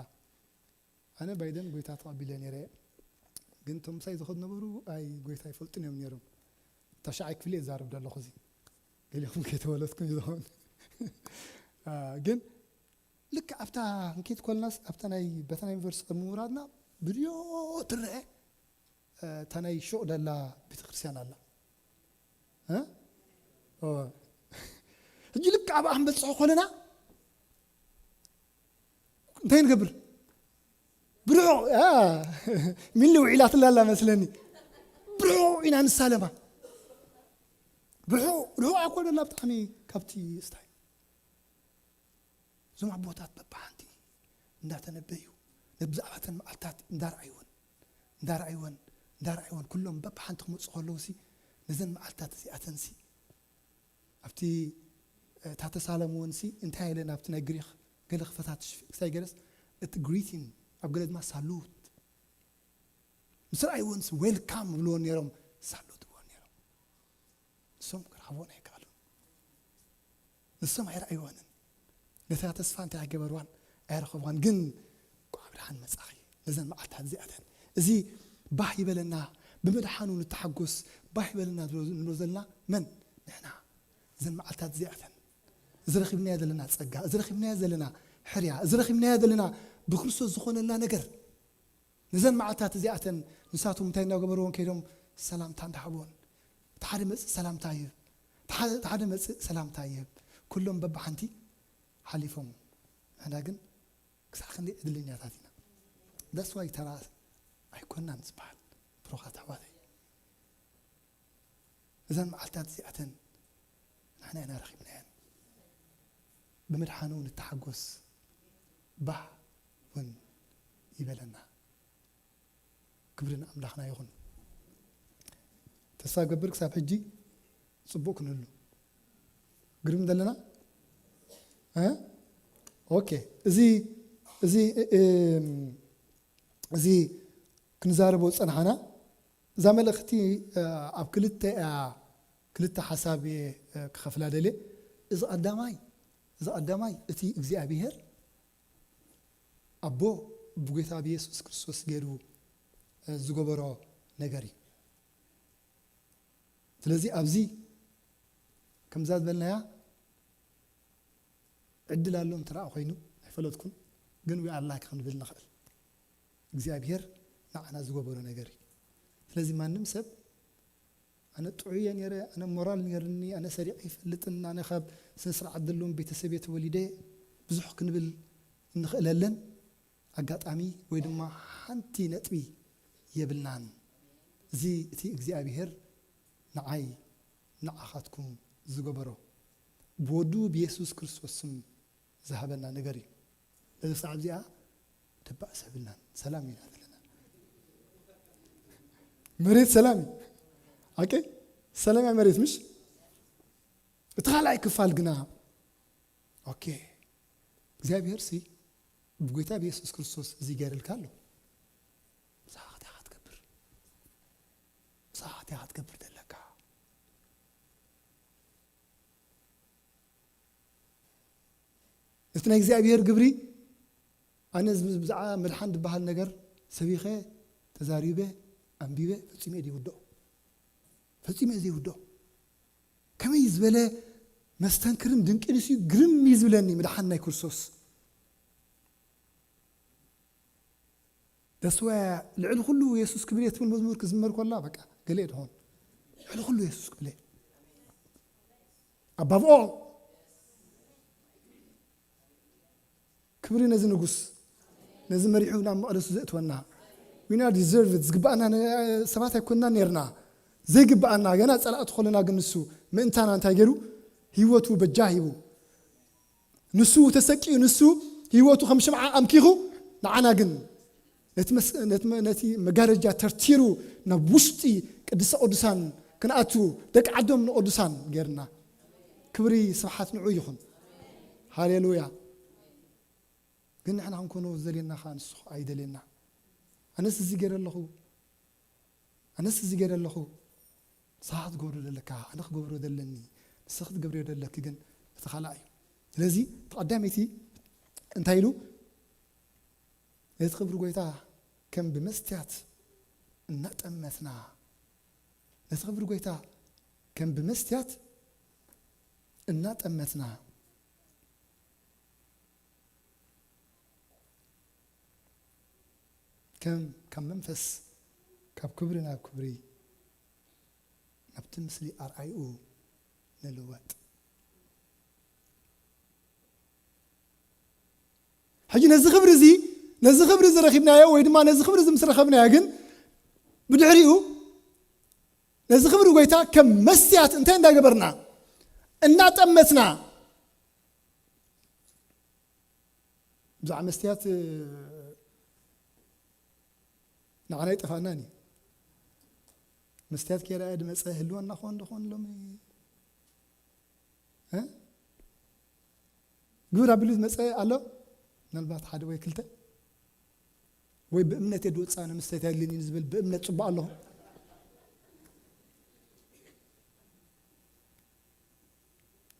ኣነ ባይደን ጎይታ ተቐቢለ ነይረ። ግን እቶም ምሳይ ዝኸዱ ነበሩ ኣይ ጎይታ ይፈልጡን እዮም ነይሮም። ታሽዓይ ክፍሊ እዛረብ ዘለኹ እዚ ገሊኹም ከይተወለድኩም ይኸውን። ግን ልክ ኣብታ ክንከይድ ኮልናስ ኣብታ ናይ በታ ናይ ዩኒቨርሲቲ ቅድሚ ምውራድና ብድዮ ትረአ እታ ናይ ሹቕ ደላ ቤተክርስትያን ኣላ። ሕጂ ልክ ኣብኣ ክንበፅሖ ኮለና እንታይ ንገብር? ብርዑ ሚሊ ውዒላትላ ኣላ መስለኒ። ብርዑ ኢና ንሳለማ። ብርዑ ርዑ ኣኮ ደላ ብጣዕሚ ካብቲ ስታይ እዞም ኣቦታት በብሓንቲ እንዳተነበዩ ነብዛዕባተን መዓልታት እንዳርኣይወን እንዳርኣይወን እንዳርኣይወን ኩሎም በብሓንቲ ክመፁ ከለውሲ ነዘን መዓልታት እዚኣተንሲ ኣብቲ እታ ተሳለምወንሲ እንታይ ኢለ ናብቲ ናይ ግሪክ ገለ ክፈታትሽ ክሳይ ገለስ እቲ ግሪቲን ኣብ ገለ ድማ ሳሉት ምስ ረኣይወንሲ ዌልካም ብልዎ ነይሮም ሳሉት ብልዎ ነይሮም። ንሶም ክረኽቦን ኣይከኣሉን። ንሶም ኣይረኣይዋንን ነታ ተስፋ እንታይ ኣይገበርዋን ኣይረኸብዋን። ግን ቋዕ ብድሓን መጻኺ ነዘን መዓልታት እዚኣተን እዚ ባህ ይበለና። ብምድሓኑ ንተሓጎስ። ባህ ይበለና ንብሎ ዘለና መን ንሕና? እዘን መዓልታት እዚኣተን እዚ ረኺብናዮ ዘለና ጸጋ፣ እዚ ረኺብናዮ ዘለና ሕርያ፣ እዚ ረኺብናዮ ዘለና ብክርስቶስ ዝኾነልና ነገር ነዘን መዓልታት እዚኣተን ንሳቶም እንታይ እናገበርዎን ከይዶም ሰላምታ እንዳሃብዎን እቲ ሓደ መፅእ ሰላምታ ይህብ፣ እቲ ሓደ መፅእ ሰላምታ ይህብ። ኩሎም በብሓንቲ ሓሊፎም። ንሕና ግን ክሳዕ ክንደይ ዕድለኛታት ኢና። ዳስዋይ ተራ ኣይኮናን ዝበሃል ብሩኻት ኣሕዋተይ። እዘን መዓልታት እዚኣተን ንሕና ኢና ረኺብናየን። ብምድሓኑ ንተሓጎስ ባህ እውን ይበለና። ክብሪ ንኣምላኽና ይኹን። ተስፋ ገብር ክሳብ ሕጂ ፅቡቕ ክንህሉ ግርም ዘለና እ? ኦኬ። እዚ እዚ እ- እ- እዚ ክንዛረቦ ዝፀናሓና እዛ መልእኽቲ ኣብ ክልተ እያ ክልተ ሓሳብ እየ ክኸፍላ ደልየ። እዚ ቀዳማይ እዚ ቀዳማይ እቲ እግዚኣብሔር ኣቦ ብጎይታ ብየሱስ ክርስቶስ ገይሩ ዝገበሮ ነገር እዩ። ስለዚ ኣብዚ ከምዛ ዝበልናያ ዕድል ኣሎ እንትረኣ ኮይኑ ኣይፈለጥኩን፣ ግን we are lucky ክንብል ንኽእል። እግዚኣብሔር ንዓና ዝገበሮ ነገር እዩ። ስለዚ ማንም ሰብ ኣነ ጥዑየ ነይረ፣ ኣነ ሞራል ነይርኒ፣ ኣነ ሰሪዐ ይፈልጥን ኣነ ካብ ስነ ስርዓት ዘለዎም ቤተሰብ እየ ተወሊደ ብዙሕ ክንብል እንኽእለለን ኣጋጣሚ ወይ ድማ ሓንቲ ነጥቢ የብልናን። እዚ እቲ እግዚኣብሔር ንዓይ ንዓኻትኩም ዝገበሮ ብወዱ ብየሱስ ክርስቶስ ስም ዝሃበና ነገር እዩ። በዚ ሰዓት እዚኣ ደባእ ሰብልናን ሰላም ኢና ዘለና። መሬት ሰላም እዩ። ኦኬ፣ ሰላም እያ መሬት ምሽ? እቲ ካልኣይ ክፋል ግና ኦኬ፣ እግዚኣብሔር ሲ ብጎይታ ብየሱስ ክርስቶስ እዚ ገይርልካ ኣሎ። ብዛዕባ ክትያ ክትገብር ብዛዕባ ክትያ ክትገብር ዘለካ ነቲ ናይ እግዚኣብሔር ግብሪ ኣነ ብዛዕባ ምድሓን ዝበሃል ነገር ሰቢኸ ተዛሪበ ኣንቢበ ፈጺመ ዘይውድኦ ፈጺመ ዘይውድኦ ከመይ ዝበለ መስተንክርን ድንቅንስ እዩ። ግርም እዩ ዝብለኒ ምድሓን ናይ ክርስቶስ። ደስዋ ልዕሊ ኩሉ የሱስ ክብር እየ ትብል መዝሙር ክዝመር ኮላ በቃ ገለ እየ ድኾን ልዕሊ ኩሉ የሱስ ክብለ ኣባብኦ ክብሪ ነዚ ንጉስ ነዚ መሪሑ ናብ መቕደሱ ዘእትወና ዊና ዲዘርቭ ዝግባኣና ሰባት ኣይኮንና ነርና ዘይግባኣና ገና ፀላእቲ ኮለና ግን ንሱ ምእንታና እንታይ ገይሩ ህይወቱ በጃ ሂቡ፣ ንሱ ተሰቂዩ፣ ንሱ ህይወቱ ከም ሽምዓ ኣምኪኹ፣ ንዓና ግን ነቲ መስ-፣ ነቲ መ-፣ ነቲ መጋረጃ ተርቲሩ ናብ ውሽጢ ቅድስተ ቅዱሳን ክንኣቱ ደቂ ዓዶም ንቅዱሳን ጌርና። ክብሪ ስብሓት ንዑ ይኹን። ሃሌሉያ። ግን ንሕና ክንኮኖ ዘልየና ኸዓ ንሱ ኣይደልየና። ኣነስ እዚ ገይረ ኣለኹ፣ ኣነስ እዚ ገይረ ኣለኹ። ንስኻ ክትገብሮ ዘለካ፣ ኣነ ክገብሮ ዘለኒ፣ ንስኻ ክትገብርዮ ዘለኪ ግን እቲ ካልእ እዩ። ስለዚ እቲ ቀዳመይቲ እንታይ ኢሉ? ነቲ ክብሪ ጎይታ ከም ብመስትያት እናጠመትና፣ ነቲ ክብሪ ጎይታ ከም ብመስትያት እናጠመትና፣ ከም ካብ መንፈስ ካብ ክብሪ ናብ ክብሪ ናብቲ ምስሊ ኣርኣይኡ ንልወጥ። ሕጂ ነዚ ክብሪ እዚ፣ ነዚ ክብሪ እዚ ረኺብናዮ ወይ ድማ ነዚ ክብሪ እዚ ምስ ረኸብናዮ ግን ብድሕሪኡ ነዚ ክብሪ ጎይታ ከም መስትያት እንታይ እንዳገበርና? እናጠመትና። ብዛዕባ መስትያት፣ እ፣ ንዓና ኣይጠፋእናን እዩ። መስትያት ከይረኣየ ዝመጸ ህልወና ኾን ዶ ኾን ሎሚ? እ? ግብር ኣቢሉ ዝመጸ ኣሎ? ምናልባት ሓደ ወይ ክልተ? ወይ ብእምነት እየ ዝወጽእ ኣነ መስትያት የድልየኒ እዩ ዝብል ብእምነት ጽቡቕ ኣለኹ?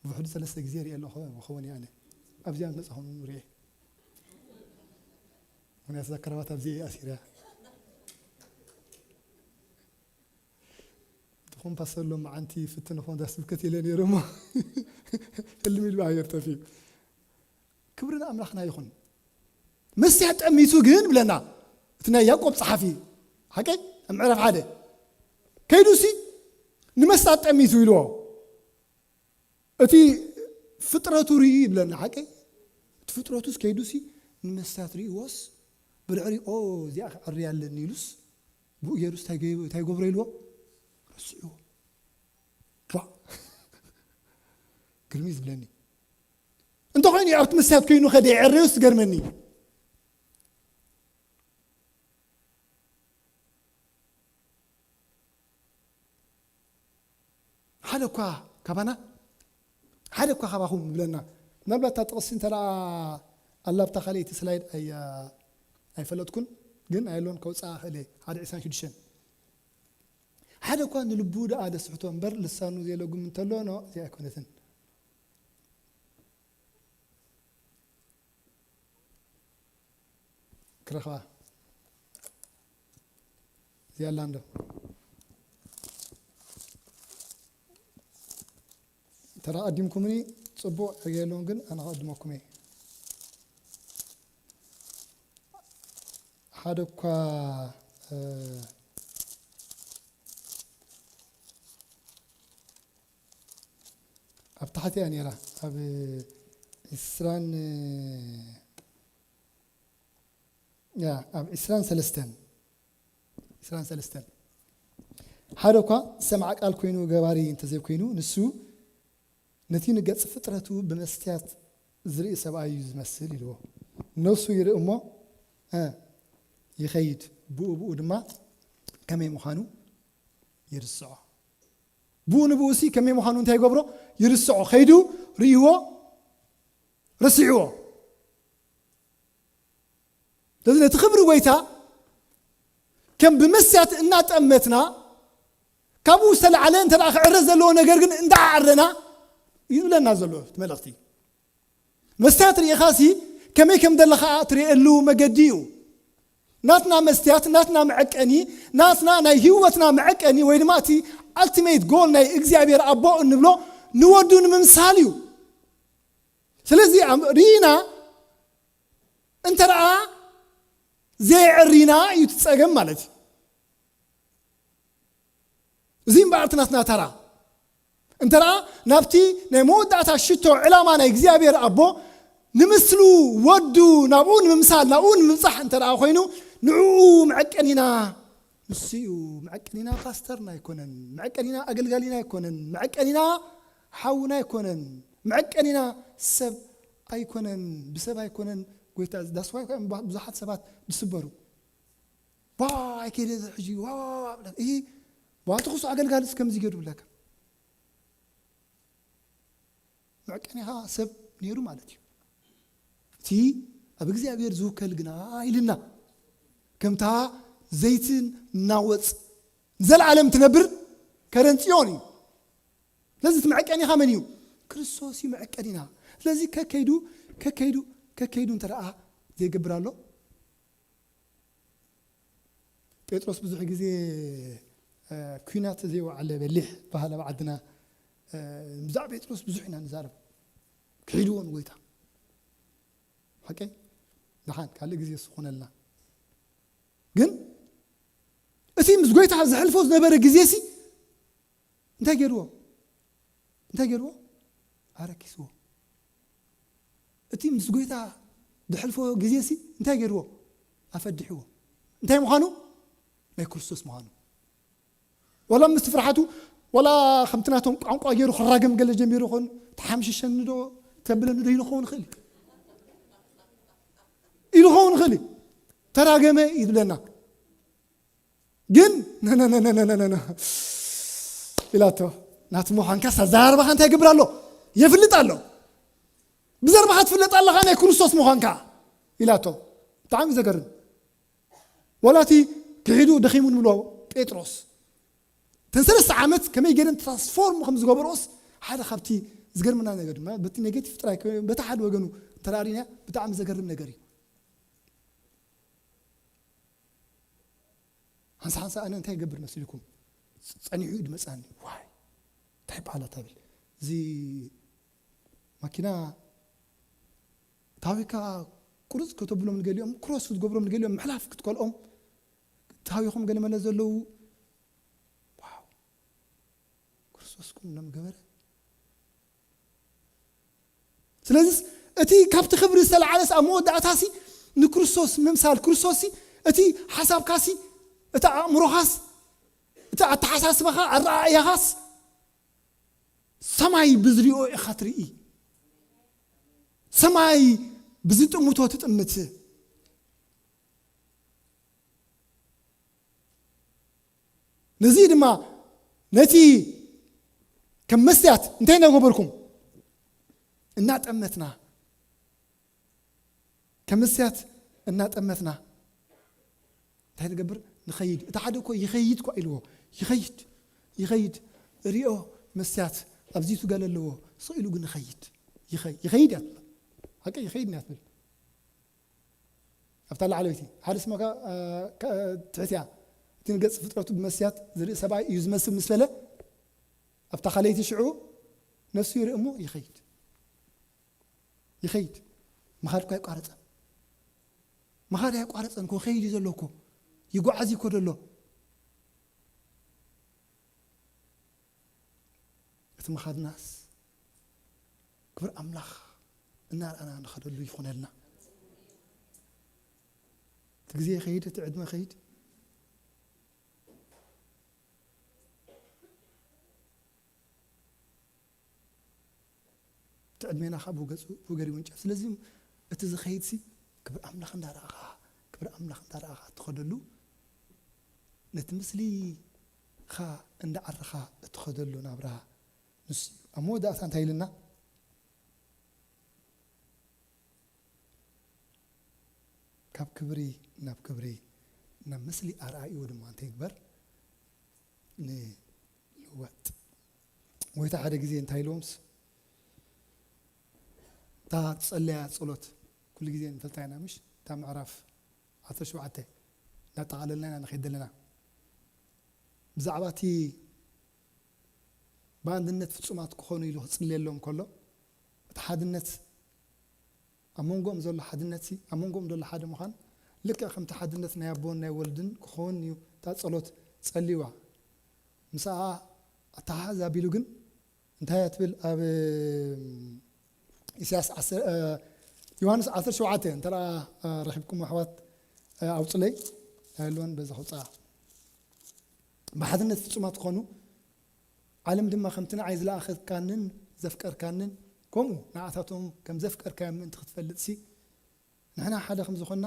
ውሕዱ ሰለስተ ግዜ ሪኤ ኣለኹ፣ ክኸውን እየ ኣነ። ኣብዚኣ ምስ መጻኹም ሪኤ። ምኽንያቱ እዛ ከረባት ኣብዚ እየ ኣሲረያ። ትኹን ፓስተር ሎማዓንቲ ፍትን ኾን እዛ ስብከት ኢለ ነይረ እሞ ሕልም ኢሉ ኣየር ጠፊኡ። ክብሪ ንኣምላኽና ይኹን። መስትያት ጠሚቱ ግን ብለና እቲ ናይ ያዕቆብ ጸሓፊ፣ ሓቀይ? ኣብ ምዕራፍ ሓደ ከይዱሲ ንመስትያት ጠሚቱ ኢልዎ። እቲ ፍጥረቱ ርኢ ይብለና፣ ሓቀይ? እቲ ፍጥረቱስ ከይዱሲ ንመስትያት ርእይዎስ ብድሕሪ፣ "ኦ፣ እዚኣ ክዕርያ ኣለኒ" ኢሉስ ብኡ ገይሩስ እንታይ ገይ-፣ እንታይ ገብሮ ኢልዎ? ረስዕዎ። ዋ! ግርም እዩ ዝብለኒ። እንተኾይኑ ኣብቲ መስትያት ኮይኑ ከደ የዕርዮስ ዝገርመኒ። ሓደ እኳ ካባና፣ ሓደ እኳ ካባኹም ይብለና። ምናልባት እታ ጥቕሲ እንተ ደኣ ኣላ ኣብታ ካልኣይቲ ስላይድ ኣይ-፣ ኣይፈለጥኩን፣ ግን ኣየሎን ከውጽኣ እኽእል እየ። ሓደ ዕስራን ሽዱሽተን። ሓደ እኳ ንልቡ ደኣ ደስሕቶ እምበር ልሳኑ ዘይለጉም እንተሎ፣ ኖ፣ እዚኣ ኣይኮነትን። ክረኽባ። እዚኣ ኣላ እንዶ። እንተ ደኣ ቀዲምኩምኒ ጽቡቕ፣ ዕጌ የለውን፣ ግን ኣነ ከቐድመኩም እየ። ሓደ እኳ፣ እ፣ ኣብ ታሕቲ እያ ነይራ፣ ኣብ ዒስራን፣ ያ፣ ኣብ ዒስራን ሰለስተን፣ ዒስራን ሰለስተን፣ ሓደ እኳ ሰምዓ ቃል ኮይኑ ገባሪ እንተዘይኮይኑ፣ ንሱ ነቲ ንገጽ ፍጥረቱ ብመስትያት ዝርኢ ሰብኣይ እዩ ዝመስል ኢልዎ። ነፍሱ ይርኢ እሞ፣ እ፣ ይኸይድ፣ ብኡ ብኡ ድማ ከመይ ምዃኑ ይርስዖ። ብኡ ንብኡ ሲ ከመይ ምዃኑ እንታይ ይገብሮ? ይርስዖ። ከይዱ ርእይዎ፣ ረሲዕዎ። ስለዚ ነቲ ክብሪ ጎይታ ከም ብመስትያት እናጠመትና፣ ካብኡ ዝተላዕለ እንተ ደኣ ክዕረ ዘለዎ ነገር ግን እንዳዓረና እዩ ዝብለና ዘሎ እቲ መልእኽቲ። መስትያት ርኢኻሲ ከመይ ከም ዘለኻ ትርእየሉ መገዲ እዩ። ናትና መስትያት፣ ናትና መዐቀኒ፣ ናትና ናይ ህይወትና መዐቀኒ ወይ ድማ እቲ ኣልቲሜት ጎል ናይ እግዚኣብሔር ኣቦ እንብሎ ንወዱ ንምምሳል እዩ። ስለዚ ኣም-፣ ርኢና እንተ ደኣ ዘየዕሪና እዩ እቲ ጸገም ማለት እዩ። እዚ እምበኣር እቲ ናትና ተራ። እንተ ደኣ ናብቲ ናይ መወዳእታ ሽቶ ዕላማ ናይ እግዚኣብሔር ኣቦ ንምስሉ ወዱ ናብኡ ንምምሳል፣ ናብኡ ንምብጻሕ እንተ ደኣ ኮይኑ፣ ንዕኡ መዐቀኒና ንሱ እዩ። መዐቀኒና ፓስተርና ኣይኮነን፣ መዐቀኒና ኣገልጋሊና ኣይኮነን፣ መዐቀኒና ሓውና ኣይኮነን፣ መዐቀኒና ሰብ ኣይኮነን፣ ብሰብ ኣይኮነን። ጎይታ ዳስዋይ ብዙሓት ሰባት ዝስበሩ። ዋ ኣይከይደ ሕጂ ዋ ዋ ዋ ብላ፣ ይሄ ዋንቲ ክሱ ኣገልጋልስ ከምዚ ገይሩ ብለካ። መዐቀኒኻ ሰብ ነይሩ ማለት እዩ። እቲ ኣብ እግዚኣብሔር ዝውከል ግና ኢልና፣ ከምታ ዘይትን ናወፅ ንዘለዓለም ትነብር ከረን ጽዮን እዩ። ስለዚ እቲ መዐቀኒኻ መን እዩ? ክርስቶስ እዩ መዐቀኒና። ስለዚ ከከይዱ ከከይዱ ከከይዱ እንተ ደኣ ዘይገብር ኣሎ፣ ጴጥሮስ ብዙሕ ግዜ እ፣ ኲናት ዘይወዓለ በሊሕ ባህል ኣብ ዓድና። እ፣ ብዛዕባ ጴጥሮስ ብዙሕ ኢና ንዛረብ። ክሒድዎ ንጎይታ። ሓቀይ? ደሓን ካልእ ግዜ ዝኾነልና። ግን እቲ ምስ ጎይታ ዘሕልፎ ዝነበረ ግዜ ሲ እንታይ ገይርዎ? እንታይ ገይርዎ? ኣረኪስዎ። እቲ ምስ ጎይታ ዘሕልፎ ግዜ ሲ እንታይ ገይርዎ? ኣፈዲሕዎ። እንታይ ምዃኑ? ናይ ክርስቶስ ምዃኑ። ወላ ምስቲ ፍርሓቱ፣ ወላ ከምቲ ናቶም ቋንቋ ገይሩ ክራገም ገለ ጀሚሩ ኾን፣ ተሓምሽሸኒ ዶ ተብለኒ ዶ ኢሉ ኸውን ይኽእል እዩ። ኢሉ ኸውን ይኽእል እዩ። ተራገመ ይብለና። ግን፣ ነነነነነነ ኢላቶ። ናቲ ምዃንካ ኣዘራርባኻ እንታይ ይገብር ኣሎ? የፍልጥ ኣሎ። ብዘርባኻ ትፍለጥ ኣለኻ ናይ ክርስቶስ ምዃንካ ኢላቶ። ብጣዕሚ ዘገርም። ወላ እቲ ክሒዱ ደኺሙ ንብሎ ጴጥሮስ። እተን ሰለስተ ዓመት ከመይ ገይረን ትራንስፎርም ከም ዝገበርኦስ ሓደ ካብቲ ዝገርመና ነገር ድማ፣ በቲ ኔጌቲቭ ጥራይ ከ-፣ በቲ ሓደ ወገኑ እንተራእሪና ብጣዕሚ ዘገርም ነገር እዩ። ሓንሳ ሓንሳ ኣነ እንታይ ይገብር መሲልኩም? ጸ-፣ ጸኒሑ እዩ ድመጻኒ። ዋይ፣ እንታይ ይበሃል ኣታ ብል። እዚ ማኪና ታዊካ ቁርጽ ከተብሎም ንገሊኦም፣ ክሮስ ክትገብሮም ንገሊኦም፣ ምሕላፍ ክትከልኦም፣ ታዊኹም ገለ መለ ዘለዉ። ዋው፣ ክርስቶስ ኩም ሎም ገበረ። ስለዚስ እቲ ካብቲ ክብሪ ዝተለዓለስ ኣብ መወዳእታሲ ንክርስቶስ ምምሳል፣ ክርስቶስሲ እቲ ሓሳብካሲ፣ እቲ ኣእምሮኻስ፣ እቲ ኣተሓሳስባኻ፣ ኣረኣእያኻስ ሰማይ ብዝሪኦ ኢኻ ትርኢ። ሰማይ ብዝጥምቶ ትጥምት። ነዚ ድማ ነቲ ከም መስትያት እንታይ እናገበርኩም? እናጠመትና። ከም መስትያት እናጠመትና እንታይ ንገብር? ንኸይድ። እቲ ሓደ እኮ ይኸይድ እኳ ኢልዎ። ይኸይድ፣ ይኸይድ። ሪኦ መስትያት ኣብዚ ትገለ ኣለዎ። ስቕ ኢሉ ግን ይኸይድ። ይኸይ-፣ ይኸይድ እያ ትብል። ሓቂ ይኸይድ እያ ትብል። ኣብታ ላዕለወይቲ ሓደ ስመካ፣ እ፣ ከ-፣ ትሕት እያ። እቲ ንገጽ ፍጥረቱ ብመስትያት ዝርኢ ሰብኣይ እዩ ዝመስል ምስ በለ፣ ኣብታ ካልኣይቲ ሽዑ ነፍሱ ይርኢ እሞ ይኸይድ። ይኸይድ። ምኻድ እኮ ኣይቋረጸን። ምኻድ ኣይቋረጸን እኮ፣ ይኸይድ እዩ ዘሎ እኮ። ይጓዓዝ እዩ እኮ ዘሎ። እቲ ምኻድናስ ክብሪ ኣምላኽ እናረኣና ንኸደሉ ይኹነልና። እቲ ግዜ ይኸይድ፣ እቲ ዕድመ ይኸይድ። እቲ ዕድሜና ኸዓ ብኡ ገጹ፣ ብኡ ገሩ ይውንጨፍ። ስለዚ እቲ ዝኸይድሲ ክብሪ ኣምላኽ እንዳረኣኻ፣ ክብሪ ኣምላኽ እንዳረኣኻ እትኸደሉ፣ ነቲ ምስሊኻ እንዳዓረኻ እትኸደሉ ናብራ ንሱ እዩ። ኣብ መወዳእታ እንታይ ኢልና? ካብ ክብሪ ናብ ክብሪ፣ ናብ ምስሊ ኣርኣይኡ ድማ እንታይ ይግበር? ንልወጥ። ጎይታ ሓደ ግዜ እንታይ ኢልዎምስ? እታ ትጸለያ ጸሎት ኩሉ ግዜ ንፈልጣ ኢና፣ ምሽ? እታ ምዕራፍ ዓሰርተ ሸውዓተ እናጠቓለልና ኢና ንኸይድ ዘለና። ብዛዕባ እቲ ብኣንድነት ፍጹማት ክኾኑ ኢሉ ክጽልየሎም ከሎ፣ እቲ ሓድነት፣ ኣብ መንጎኦም ዘሎ ሓድነትሲ፣ ኣብ መንጎኦም ዘሎ ሓደ ምዃን፣ ልክዕ ከምቲ ሓድነት ናይ ኣቦን ናይ ወልድን ክኸውን እዩ እታ ጸሎት ጸልይዋ። ምስኣ ኣተሓሕዝ ኣቢሉ ግን እንታይ እያ ትብል? ኣብ፣ እም፣ ኢሳያስ ዓሰርተ፣ እ፣ ዮሃንስ ዓሰርተ ሸውዓተ እንተ ደኣ፣ እ፣ ረኺብኩም ኣሕዋት፣ እ፣ ኣውጽለይ ኣይህልወን በዚ ከውጽኣ። ብሓድነት ፍጹማት ትኾኑ፣ ዓለም ድማ ከምቲ ንዓይ ዝለኣኸካንን ዘፍቀርካንን ከምኡ ንዓታቶም ከም ዘፍቀርካዮም ምእንቲ ክትፈልጥሲ፣ ንሕና ሓደ ከም ዝኾንና፣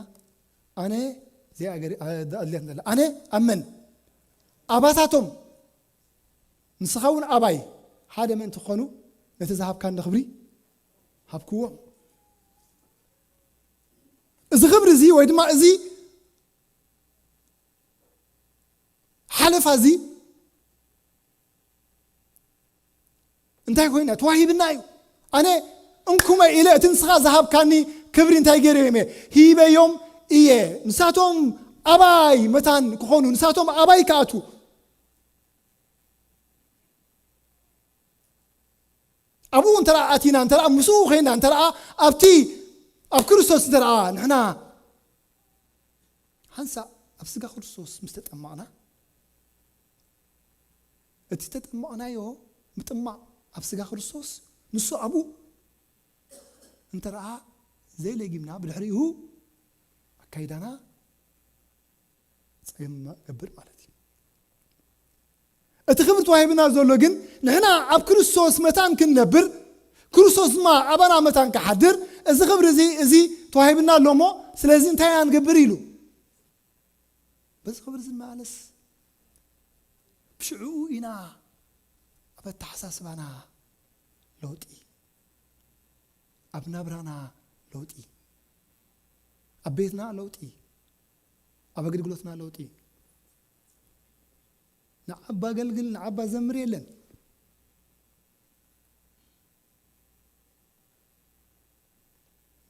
ኣነ እዚኣ ገሪ-፣ ኣ-፣ ኣድልያት እንተላ፣ ኣነ ኣብ መን? ኣባታቶም፣ ንስኻ እውን ኣባይ ሓደ ምእንቲ ክኾኑ፣ ነቲ ዝሃብካኒ ክብሪ ሃብክዎም። እዚ ክብሪ እዚ ወይ ድማ እዚ ሓለፋ እዚ እንታይ ኮይና? ተዋሂብና እዩ። ኣነ እንኩመ ኢለ እቲ ንስኻ ዝሃብካኒ ክብሪ እንታይ ገይረዮም እየ? ሂበዮም እየ። ንሳቶም ኣባይ መታን ክኾኑ፣ ንሳቶም ኣባይ ክኣቱ። ኣብኡ እንተ ደኣ ኣቲና፣ እንተ ደኣ ምስኡ ኾይና፣ እንተ ደኣ ኣብቲ፣ ኣብ ክርስቶስ እንተ ደኣ ንሕና ሓንሳእ ኣብ ስጋ ክርስቶስ ምስ ተጠመቕና፣ እቲ ተጠመቕናዮ ምጥማቕ ኣብ ስጋ ክርስቶስ፣ ንሱ ኣብኡ እንተ ደኣ ዘይለጊምና፣ ብድሕሪኡ ኣካይዳና ጸገም ገብር ማለት እዩ። እቲ ክብሪ ተዋሂብና ዘሎ ግን ንሕና ኣብ ክርስቶስ መታን ክንነብር፣ ክርስቶስ ድማ ኣባና መታን ክሓድር፣ እዚ ክብሪ እዚ፣ እዚ ተዋሂብና ኣሎ እሞ፣ ስለዚ እንታይ ኢና ንገብር ኢሉ። በዚ ክብሪ እዚ ንመላለስ፣ ብሽዕኡ ኢና ኣብ ኣተሓሳስባና ለውጢ፣ ኣብ ናብራና ለውጢ፣ ኣብ ቤትና ለውጢ፣ ኣብ ኣገልግሎትና ለውጢ። ንዓባ ኣገልግል፣ ንዓባ ዘምር የለን።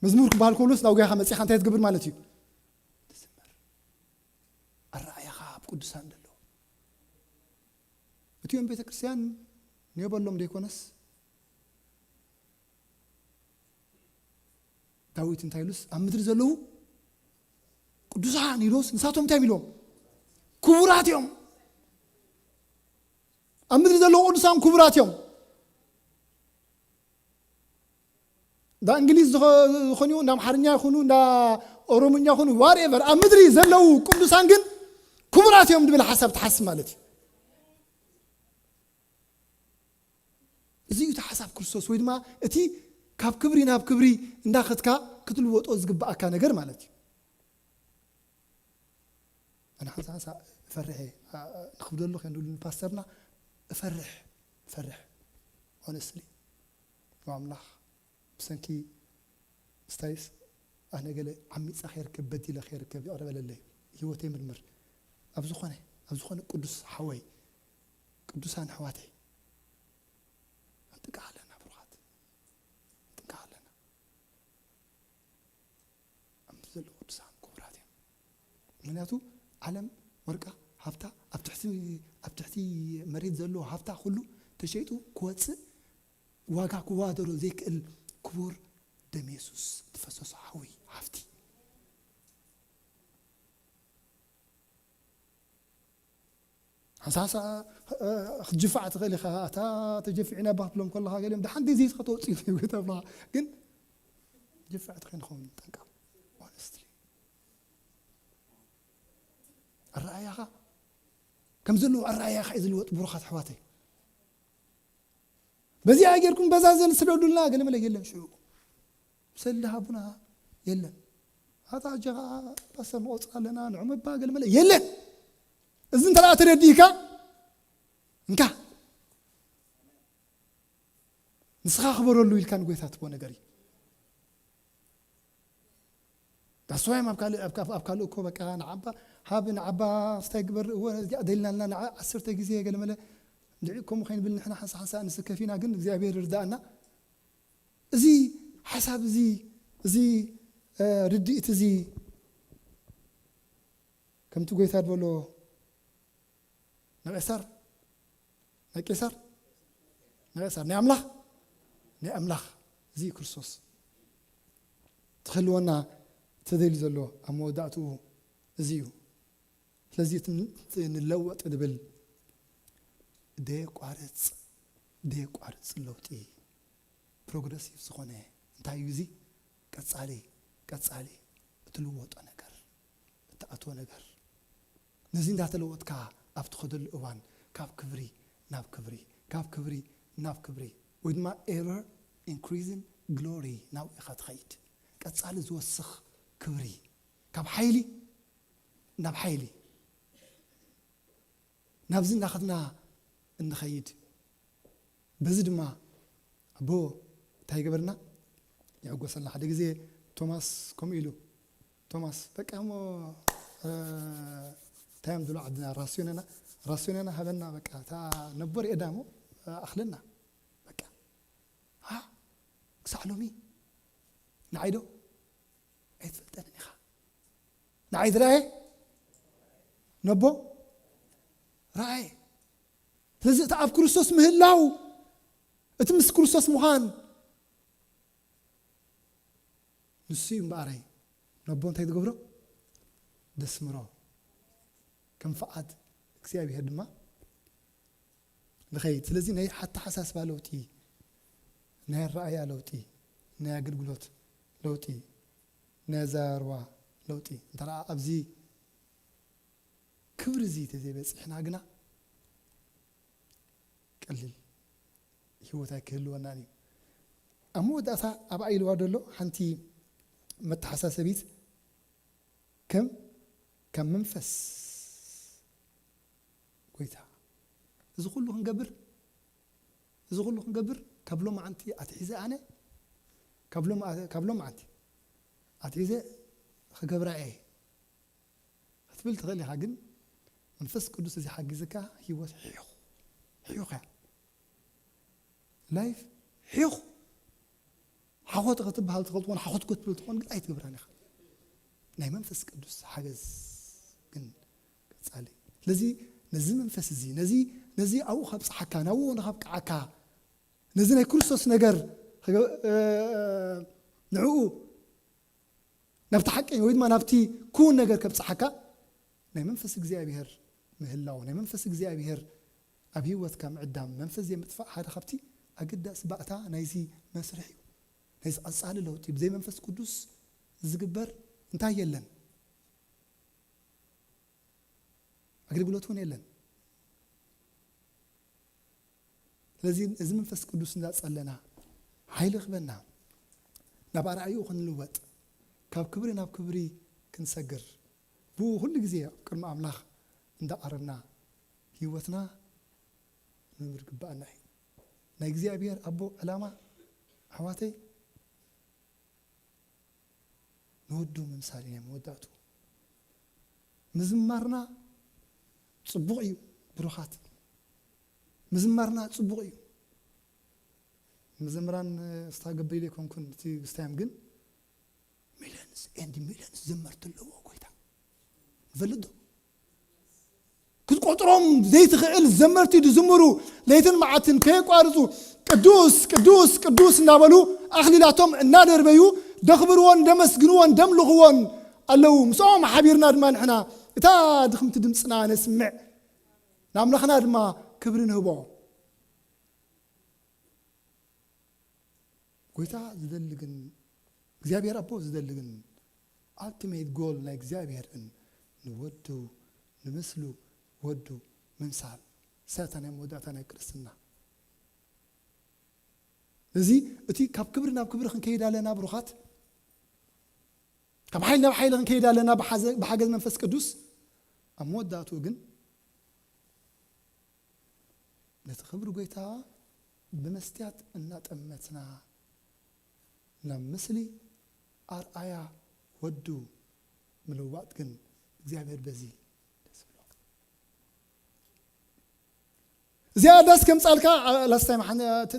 መዝሙር ክበሃል ከሎስ ናብ ጉያኻ መጺኻ እንታይ ትገብር ማለት እዩ? ትዝምር። ኣረኣያኻ ኣብ ቅዱሳን ደሎ። እቲኦም ቤተ ክርስቲያን ኔበሎም ደይኮነስ፣ ዳዊት እንታይ ኢሉስ፣ ኣብ ምድሪ ዘለዉ ቅዱሳን ኢሉስ፣ ንሳቶም እንታይ ኢሎም? ክቡራት እዮም። ኣብ ምድሪ ዘለዉ ቅዱሳን ክቡራት እዮም። እንዳ እንግሊዝ ዝኸ-፣ ዝኾኑ፣ እንዳ ኣምሓርኛ ይኹኑ፣ እንዳ ኦሮምኛ ይኹኑ፣ ዋትኤቨር፣ ኣብ ምድሪ ዘለዉ ቅዱሳን ግን ክቡራት እዮም ዝብል ሓሳብ ትሓስብ ማለት እዩ። እዚ እዩ እቲ ሓሳብ ክርስቶስ፣ ወይ ድማ እቲ ካብ ክብሪ ናብ ክብሪ እንዳኸድካ ክትልወጦ ዝግብኣካ ነገር ማለት እዩ። ኣነ ሓንሳ ሓንሳ እፈርሕ እየ፣ ኣ-፣ ኣ-፣ ንኽብደሉ ከንድሉ ንፓስተርና እፈርሕ፣ እፈርሕ። ሆነስትሊ፣ ኣምላኽ ብሰንኪ ምስታይስ ኣነ ገለ ዓሚጸ ከይርከብ፣ በዲለ ከይርከብ፣ ይቕረ በለለይ። ህይወተይ ምርምር። ኣብ ዝኾነ፣ ኣብ ዝኾነ ቅዱስ ሓወይ፣ ቅዱሳን ኣሕዋተይ፣ ክንጥንቀቕ ኣለና ብሩኻት። ክንጥንቀቕ ኣለና። ኣብ ምድሪ ዘለዉ ቅዱሳን ክቡራት እዮም። ምኽንያቱ ዓለም ወርቃ ሃብታ ኣብ ትሕቲ፣ ኣብ ትሕቲ መሬት ዘሎ ሃብታ ኩሉ ተሸይጡ ክወጽእ ዋጋ ክዋደሮ ዘይክእል ክቡር ደም የሱስ ዝፈሰሶ ሓዊ ሃፍቲ። ሓንሳሳ፣ እ፣ ክትጅፋዕ ትኽእል ኢኻ። ኣታ ተጀፊዕና እባ ክትብሎም ከለኻ ገሊኦም ደሓን ዲዚ ኢኻ ተወጽኡ ይብሉ፣ ተብለኻ። ግን ጅፋዕ ተኸይንኸውን ጠንቀቕ። ሆነስትሊ። ኣረኣያኻ ከም ዘለዎ ኣረኣያኻ እዩ ዝልወጥ፣ ብሩኻት ኣሕዋተይ። በዚኣ ጌርኩም በዛ ዘን ስደዱልና፣ ገለ መለ የለን ሽዑ። ሰልዲ ሃቡና የለን። ኣታ ኣጀኻ ፓስተር ንቆጽር ኣለና፣ ንዑ ምባ ገለ መለ የለን። እዚ እንተ ደኣ ተረዲእካ፣ እንካ። ንስኻ ክበረሉ ኢልካ ንጎይታ ትቦ ነገር እዩ። ዳስዋይም ኣብ ካልእ፣ ኣብ፣ ኣብ፣ ኣብ ካልእ እኮ በቃ ንዓባ፣ ሃብ ንዓባ ስታይ ግበር፣ እወ፣ እዚኣ ደሊናልና ንዓ ዓሰርተ ግዜ ገለ መለ፣ እንድዒ ከምኡ ከይንብል ንሕና ሓንሳ ሓንሳ ንስከፍ ኢና፣ ግን እግዚኣብሔር ይርዳእና። እዚ ሓሳብ እዚ፣ እዚ፣ እ፣ ርድኢት እዚ ከምቲ ጎይታ ዝበሎ ንቄሳር፣ ናይ ቄሳር፣ ንቄሳር፣ ናይ ኣምላኽ፣ ናይ ኣምላኽ። እዚ እዩ ክርስቶስ። ትኽልወና ተደልዩ ዘሎ ኣብ መወዳእትኡ እዚ እዩ። ስለዚ እቲ ን-፣ እቲ ንለወጥ ንብል ደየቋርጽ፣ ደየቋርጽ ለውጢ ፕሮግረሲቭ ዝኾነ እንታይ እዩ እዚ? ቀጻሊ፣ ቀጻሊ እትልወጦ ነገር፣ እትኣትዎ ነገር። ነዚ እንዳተለወጥካ ኣብ ትኸደሉ እዋን ካብ ክብሪ ናብ ክብሪ፣ ካብ ክብሪ ናብ ክብሪ ወይ ድማ ever increasing glory ናብኡ ኢኻ ትኸይድ። ቀጻሊ ዝወስኽ ክብሪ፣ ካብ ሓይሊ ናብ ሓይሊ። ናብዚ እናኸድና እንኸይድ። በዚ ድማ ኣቦ እንታይ ይገበርና? ይዕጎሰልና። ሓደ ግዜ ቶማስ ከምኡ ኢሉ፣ ቶማስ በቃ እሞ እንታይ እዮም ዝብሉ ዓድና፣ ራስዮነና፣ ራስዮነና ሃበና፣ በቃ እታ ነቦር የእዳ እሞ ኣኽለና፣ በቃ። ክሳዕ ሎሚ ንዓይ ዶ ኣይትፈልጠንን ኢኻ? ንዓይ ዝረኣየ ነቦ ረኣየ። ስለዚ እቲ ኣብ ክርስቶስ ምህላው፣ እቲ ምስ ክርስቶስ ምዃን፣ ንሱ እዩ እምበኣረይ ነቦ እንታይ ዝገብሮ? ደስምሮ። ከም ፍቓድ እግዚኣብሔር ድማ ንኸይድ። ስለዚ ናይ ኣተሓሳስባ ለውጢ፣ ናይ ኣረኣያ ለውጢ፣ ናይ ኣገልግሎት ለውጢ፣ ናይ ኣዘራርባ ለውጢ እንተ ደኣ ኣብዚ ክብሪ እዚ ተዘይበጺሕና ግና ቀሊል ህይወት ኣይክህልወናን እዩ። ኣብ መወዳእታ ኣብኣ ኢልዋ ዘሎ ሓንቲ መተሓሳሰቢት ከም ካብ መንፈስ ጎይታ እዚ ኩሉ ክንገብር እዚ ኩሉ ክንገብር ካብ ሎማዓንቲ ኣትሒዘ ኣነ ካብ ሎማ- ካብ ሎማዓንቲ ኣትሒዘ ክገብራ እየ ክትብል ትኽእል ኢኻ፣ ግን መንፈስ ቅዱስ እዚ ሓጊዝካ ህይወት ሒኹ ሒኹ እያ ላይፍ ሒኹ ሓኾት ክትበሃል ትኽእል ትኾን ሓኾት ክትብል ትኾን ግን ኣይትገብራን ኢኻ። ናይ መንፈስ ቅዱስ ሓገዝ ግን ቀጻሊ። ስለዚ ነዚ መንፈስ እዚ ነዚ ነዚ ኣብኡ ከብጽሓካ ናብኡ ንኸብቅዓካ ነዚ ናይ ክርስቶስ ነገር ንዕኡ ናብቲ ሓቀኛ ወይ ድማ ናብቲ ክውን ነገር ከብጽሓካ ናይ መንፈስ እግዚኣብሔር ምህላው ናይ መንፈስ እግዚኣብሔር ኣብ ህይወትካ ምዕዳም መንፈስ ዘይምጥፋእ ሓደ ካብቲ ኣገዳሲ ባእታ ናይዚ መስርሕ እዩ። ናይዚ ቀጻሊ ለውጢ ብዘይ መንፈስ ቅዱስ ዝግበር እንታይ የለን? ኣገልግሎት እውን የለን። ስለዚ እዚ መንፈስ ቅዱስ እንዳጸለና ሓይሊ ክበና ናብ ኣርኣይኡ ክንልወጥ ካብ ክብሪ ናብ ክብሪ ክንሰግር ብኡ ኩሉ ግዜ ኣብ ቅድሚ ኣምላኽ እንዳቐረብና ህይወትና ንምር ግባኣና እዩ። ናይ እግዚኣብሔር ኣቦ ዕላማ ኣሕዋተይ ንወዱ ምምሳል ኢና መወዳእቱ ምዝማርና ጽቡቕ እዩ። ብሩኻት ምዝማርና ጽቡቕ እዩ። ምዝምራን ስታ ገበይለ ይኮንኩን እቲ ስታዮም ግን ሚሊዮንስ ኤንድ ሚሊዮንስ ዘመርቲ ኣለዎ ጎይታ ንፈልጥ ዶ? ክትቆጥሮም ዘይትኽእል ዘመርቲ ዝዝምሩ ለይትን መዓትን ከየቋርጹ ቅዱስ ቅዱስ ቅዱስ እናበሉ ኣኽሊላቶም እናደርበዩ ደኽብርዎን ደመስግንዎን ደምልኽዎን ኣለዉ። ምስኦም ሓቢርና ድማ ንሕና እታ ድኽምቲ ድምፅና ነስምዕ፣ ንኣምላኽና ድማ ክብሪ ንህቦ። ጎይታ ዝደሊ ግን እግዚኣብሔር ኣቦ ዝደሊ ግን ኣልቲሜት ጎል ናይ እግዚኣብሔር ግን ንወዱ ንምስሉ ወዱ ምምሳል ሰታ ናይ መወዳእታ ናይ ክርስትና። እዚ እቲ ካብ ክብሪ ናብ ክብሪ ክንከይድ ኣለና ብሩኻት ካብ ሓይሊ ናብ ሓይሊ ክንከይድ ኣለና ብሓገዝ መንፈስ ቅዱስ ኣብ መወዳእትኡ ግን ነቲ ክብሪ ጎይታ ብመስትያት እናጠመትና ናብ ምስሊ ኣርኣያ ወዱ ምልዋጥ ግን እግዚኣብሔር በዚ ደስ ብሎ። እዚኣ ዳስ ከምጻልካ ላስታይ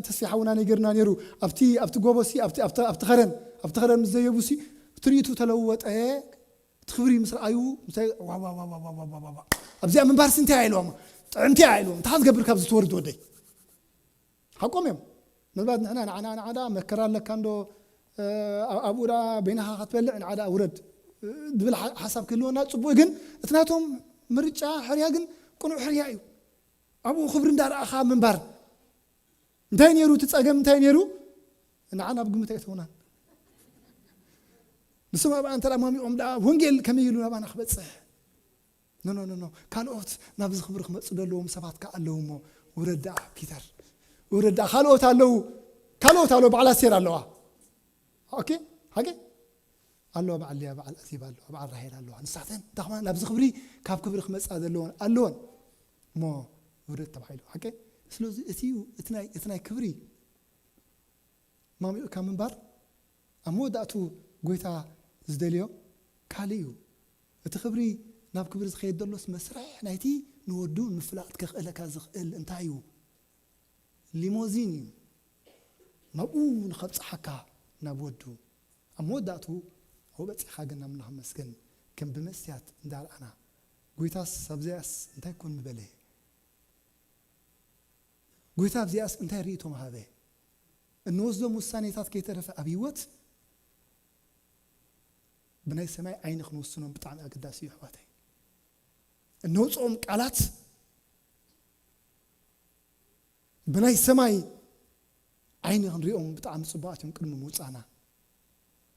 ተስፊ ሓውና ነገርና ነይሩ ኣብቲ ኣብቲ ጎቦሲ ኣብቲ ኣብቲ ከረን ኣብቲ ከረን ምስ ዘየቡሲ ትርኢቱ ተለወጠ። እቲ ክብሪ ምስ ረኣዩ ኣብዚኣ ምንባርሲ እንታይ ኢልዎም ጥዕምቲ ኢልዎም እንታይ ክትገብር ካብዚ ትወርድ ወደይ ሓቆም እዮም። ምናልባት ንሕና ንዓና ንዓዳ መከራ ኣለካ እንዶ ኣብኡ ዳ በይናኻ ክትበልዕ ንዓዳ ውረድ ዝብል ሓሳብ ክህልወና ፅቡቅ ግን እቲ ናቶም ምርጫ ሕርያ ግን ቅኑዕ ሕርያ እዩ። ኣብኡ ክብሪ እንዳረኣኻ ምንባር እንታይ ነይሩ እቲ ፀገም እንታይ ነይሩ ንዓ ናብ ግምት ኣይተውናን። ንስም ኣብኣ እንተ ማሚቖም ደኣ ወንጌል ከመይ ኢሉ ናባና ክበፅሕ ኖ ካልኦት ናብዚ ክብሪ ክመፁ ዘለዎም ሰባት ከ ኣለዉ እሞ ውረድ ደኣ ፒተር ውረዳ ካልኦት ኣለዉ። ካልኦት ኣለዉ። በዓል ኣስቴር ኣለዋ። ኦኬ፣ ሓቂ ኣለዋ። በዓል ሊያ፣ በዓል ኣዜብ ኣለዋ፣ በዓል ራሄል ኣለዋ። ንሳተን እንታይ ናብዚ ክብሪ፣ ካብ ክብሪ ክመጻ ዘለዎን ኣለዎን። እሞ ውረድ ተባሂሉ። ሓቂ ስለዚ እቲ እዩ፣ እቲ ናይ፣ እቲ ናይ ክብሪ ማሚኡ ካብ ምንባር ኣብ መወዳእቱ ጎይታ ዝደልዮ ካልእ እዩ። እቲ ክብሪ ናብ ክብሪ ዝኸየድ ዘሎስ መስርሕ ናይቲ ንወዱ ምፍላጥ ከኽእለካ ዝኽእል እንታይ እዩ? ሊሞዚን እዩ። ናብኡ ንኸብጽሓካ ናብ ወዱ። ኣብ መወዳእቱ ኣብኡ በጺሕካ ግን ኣምላኽ መስገን ከም ብመስትያት እንዳርኣና፣ ጎይታስ ኣብዚኣስ እንታይ ኮን ምበለ? ጎይታ ኣብዚኣስ እንታይ ርእይቶ ምሃበ? እንወስዶም ውሳኔታት ከይተረፈ ኣብ ህይወት ብናይ ሰማይ ዓይኒ ክንወስኖም ብጣዕሚ ኣገዳሲ እዩ ኣሕዋተይ። እነውፅኦም ቃላት ብናይ ሰማይ ዓይኒ ክንሪኦም ብጣዕሚ ፅቡቃት እዮም። ቅድሚ ምውፃእና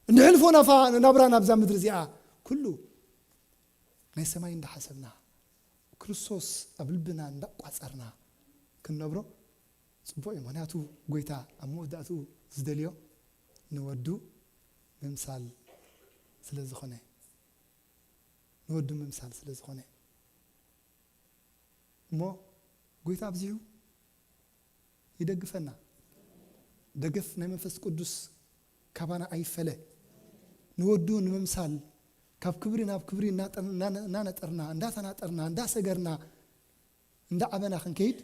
እንሕልፎ ናፋ ናብራ ናብዛ ምድሪ እዚኣ ኩሉ ናይ ሰማይ እንዳሓሰብና ክርስቶስ ኣብ ልብና እንዳቋፀርና ክንነብሮ ፅቡቅ እዩ። ምክንያቱ ጎይታ ኣብ መወዳእትኡ ዝደልዮ ንወዱ ምምሳል ስለ ዝኾነ፣ ንወዱ ምምሳል ስለ ዝኾነ እሞ ጎይታ ኣብዚሑ ይደግፈና። ደገፍ ናይ መንፈስ ቅዱስ ካባና ኣይፈለ። ንወዱ ንምምሳል ካብ ክብሪ ናብ ክብሪ እናጠ-፣ እናነ-፣ እናነጠርና፣ እንዳተናጠርና፣ እንዳሰገርና፣ እንዳዓበና ክንከይድ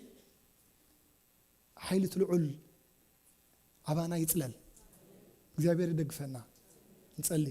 ሓይሊ እቲ ልዑል ኣባና ይጽለል። እግዚኣብሔር ይደግፈና። ንጸሊ።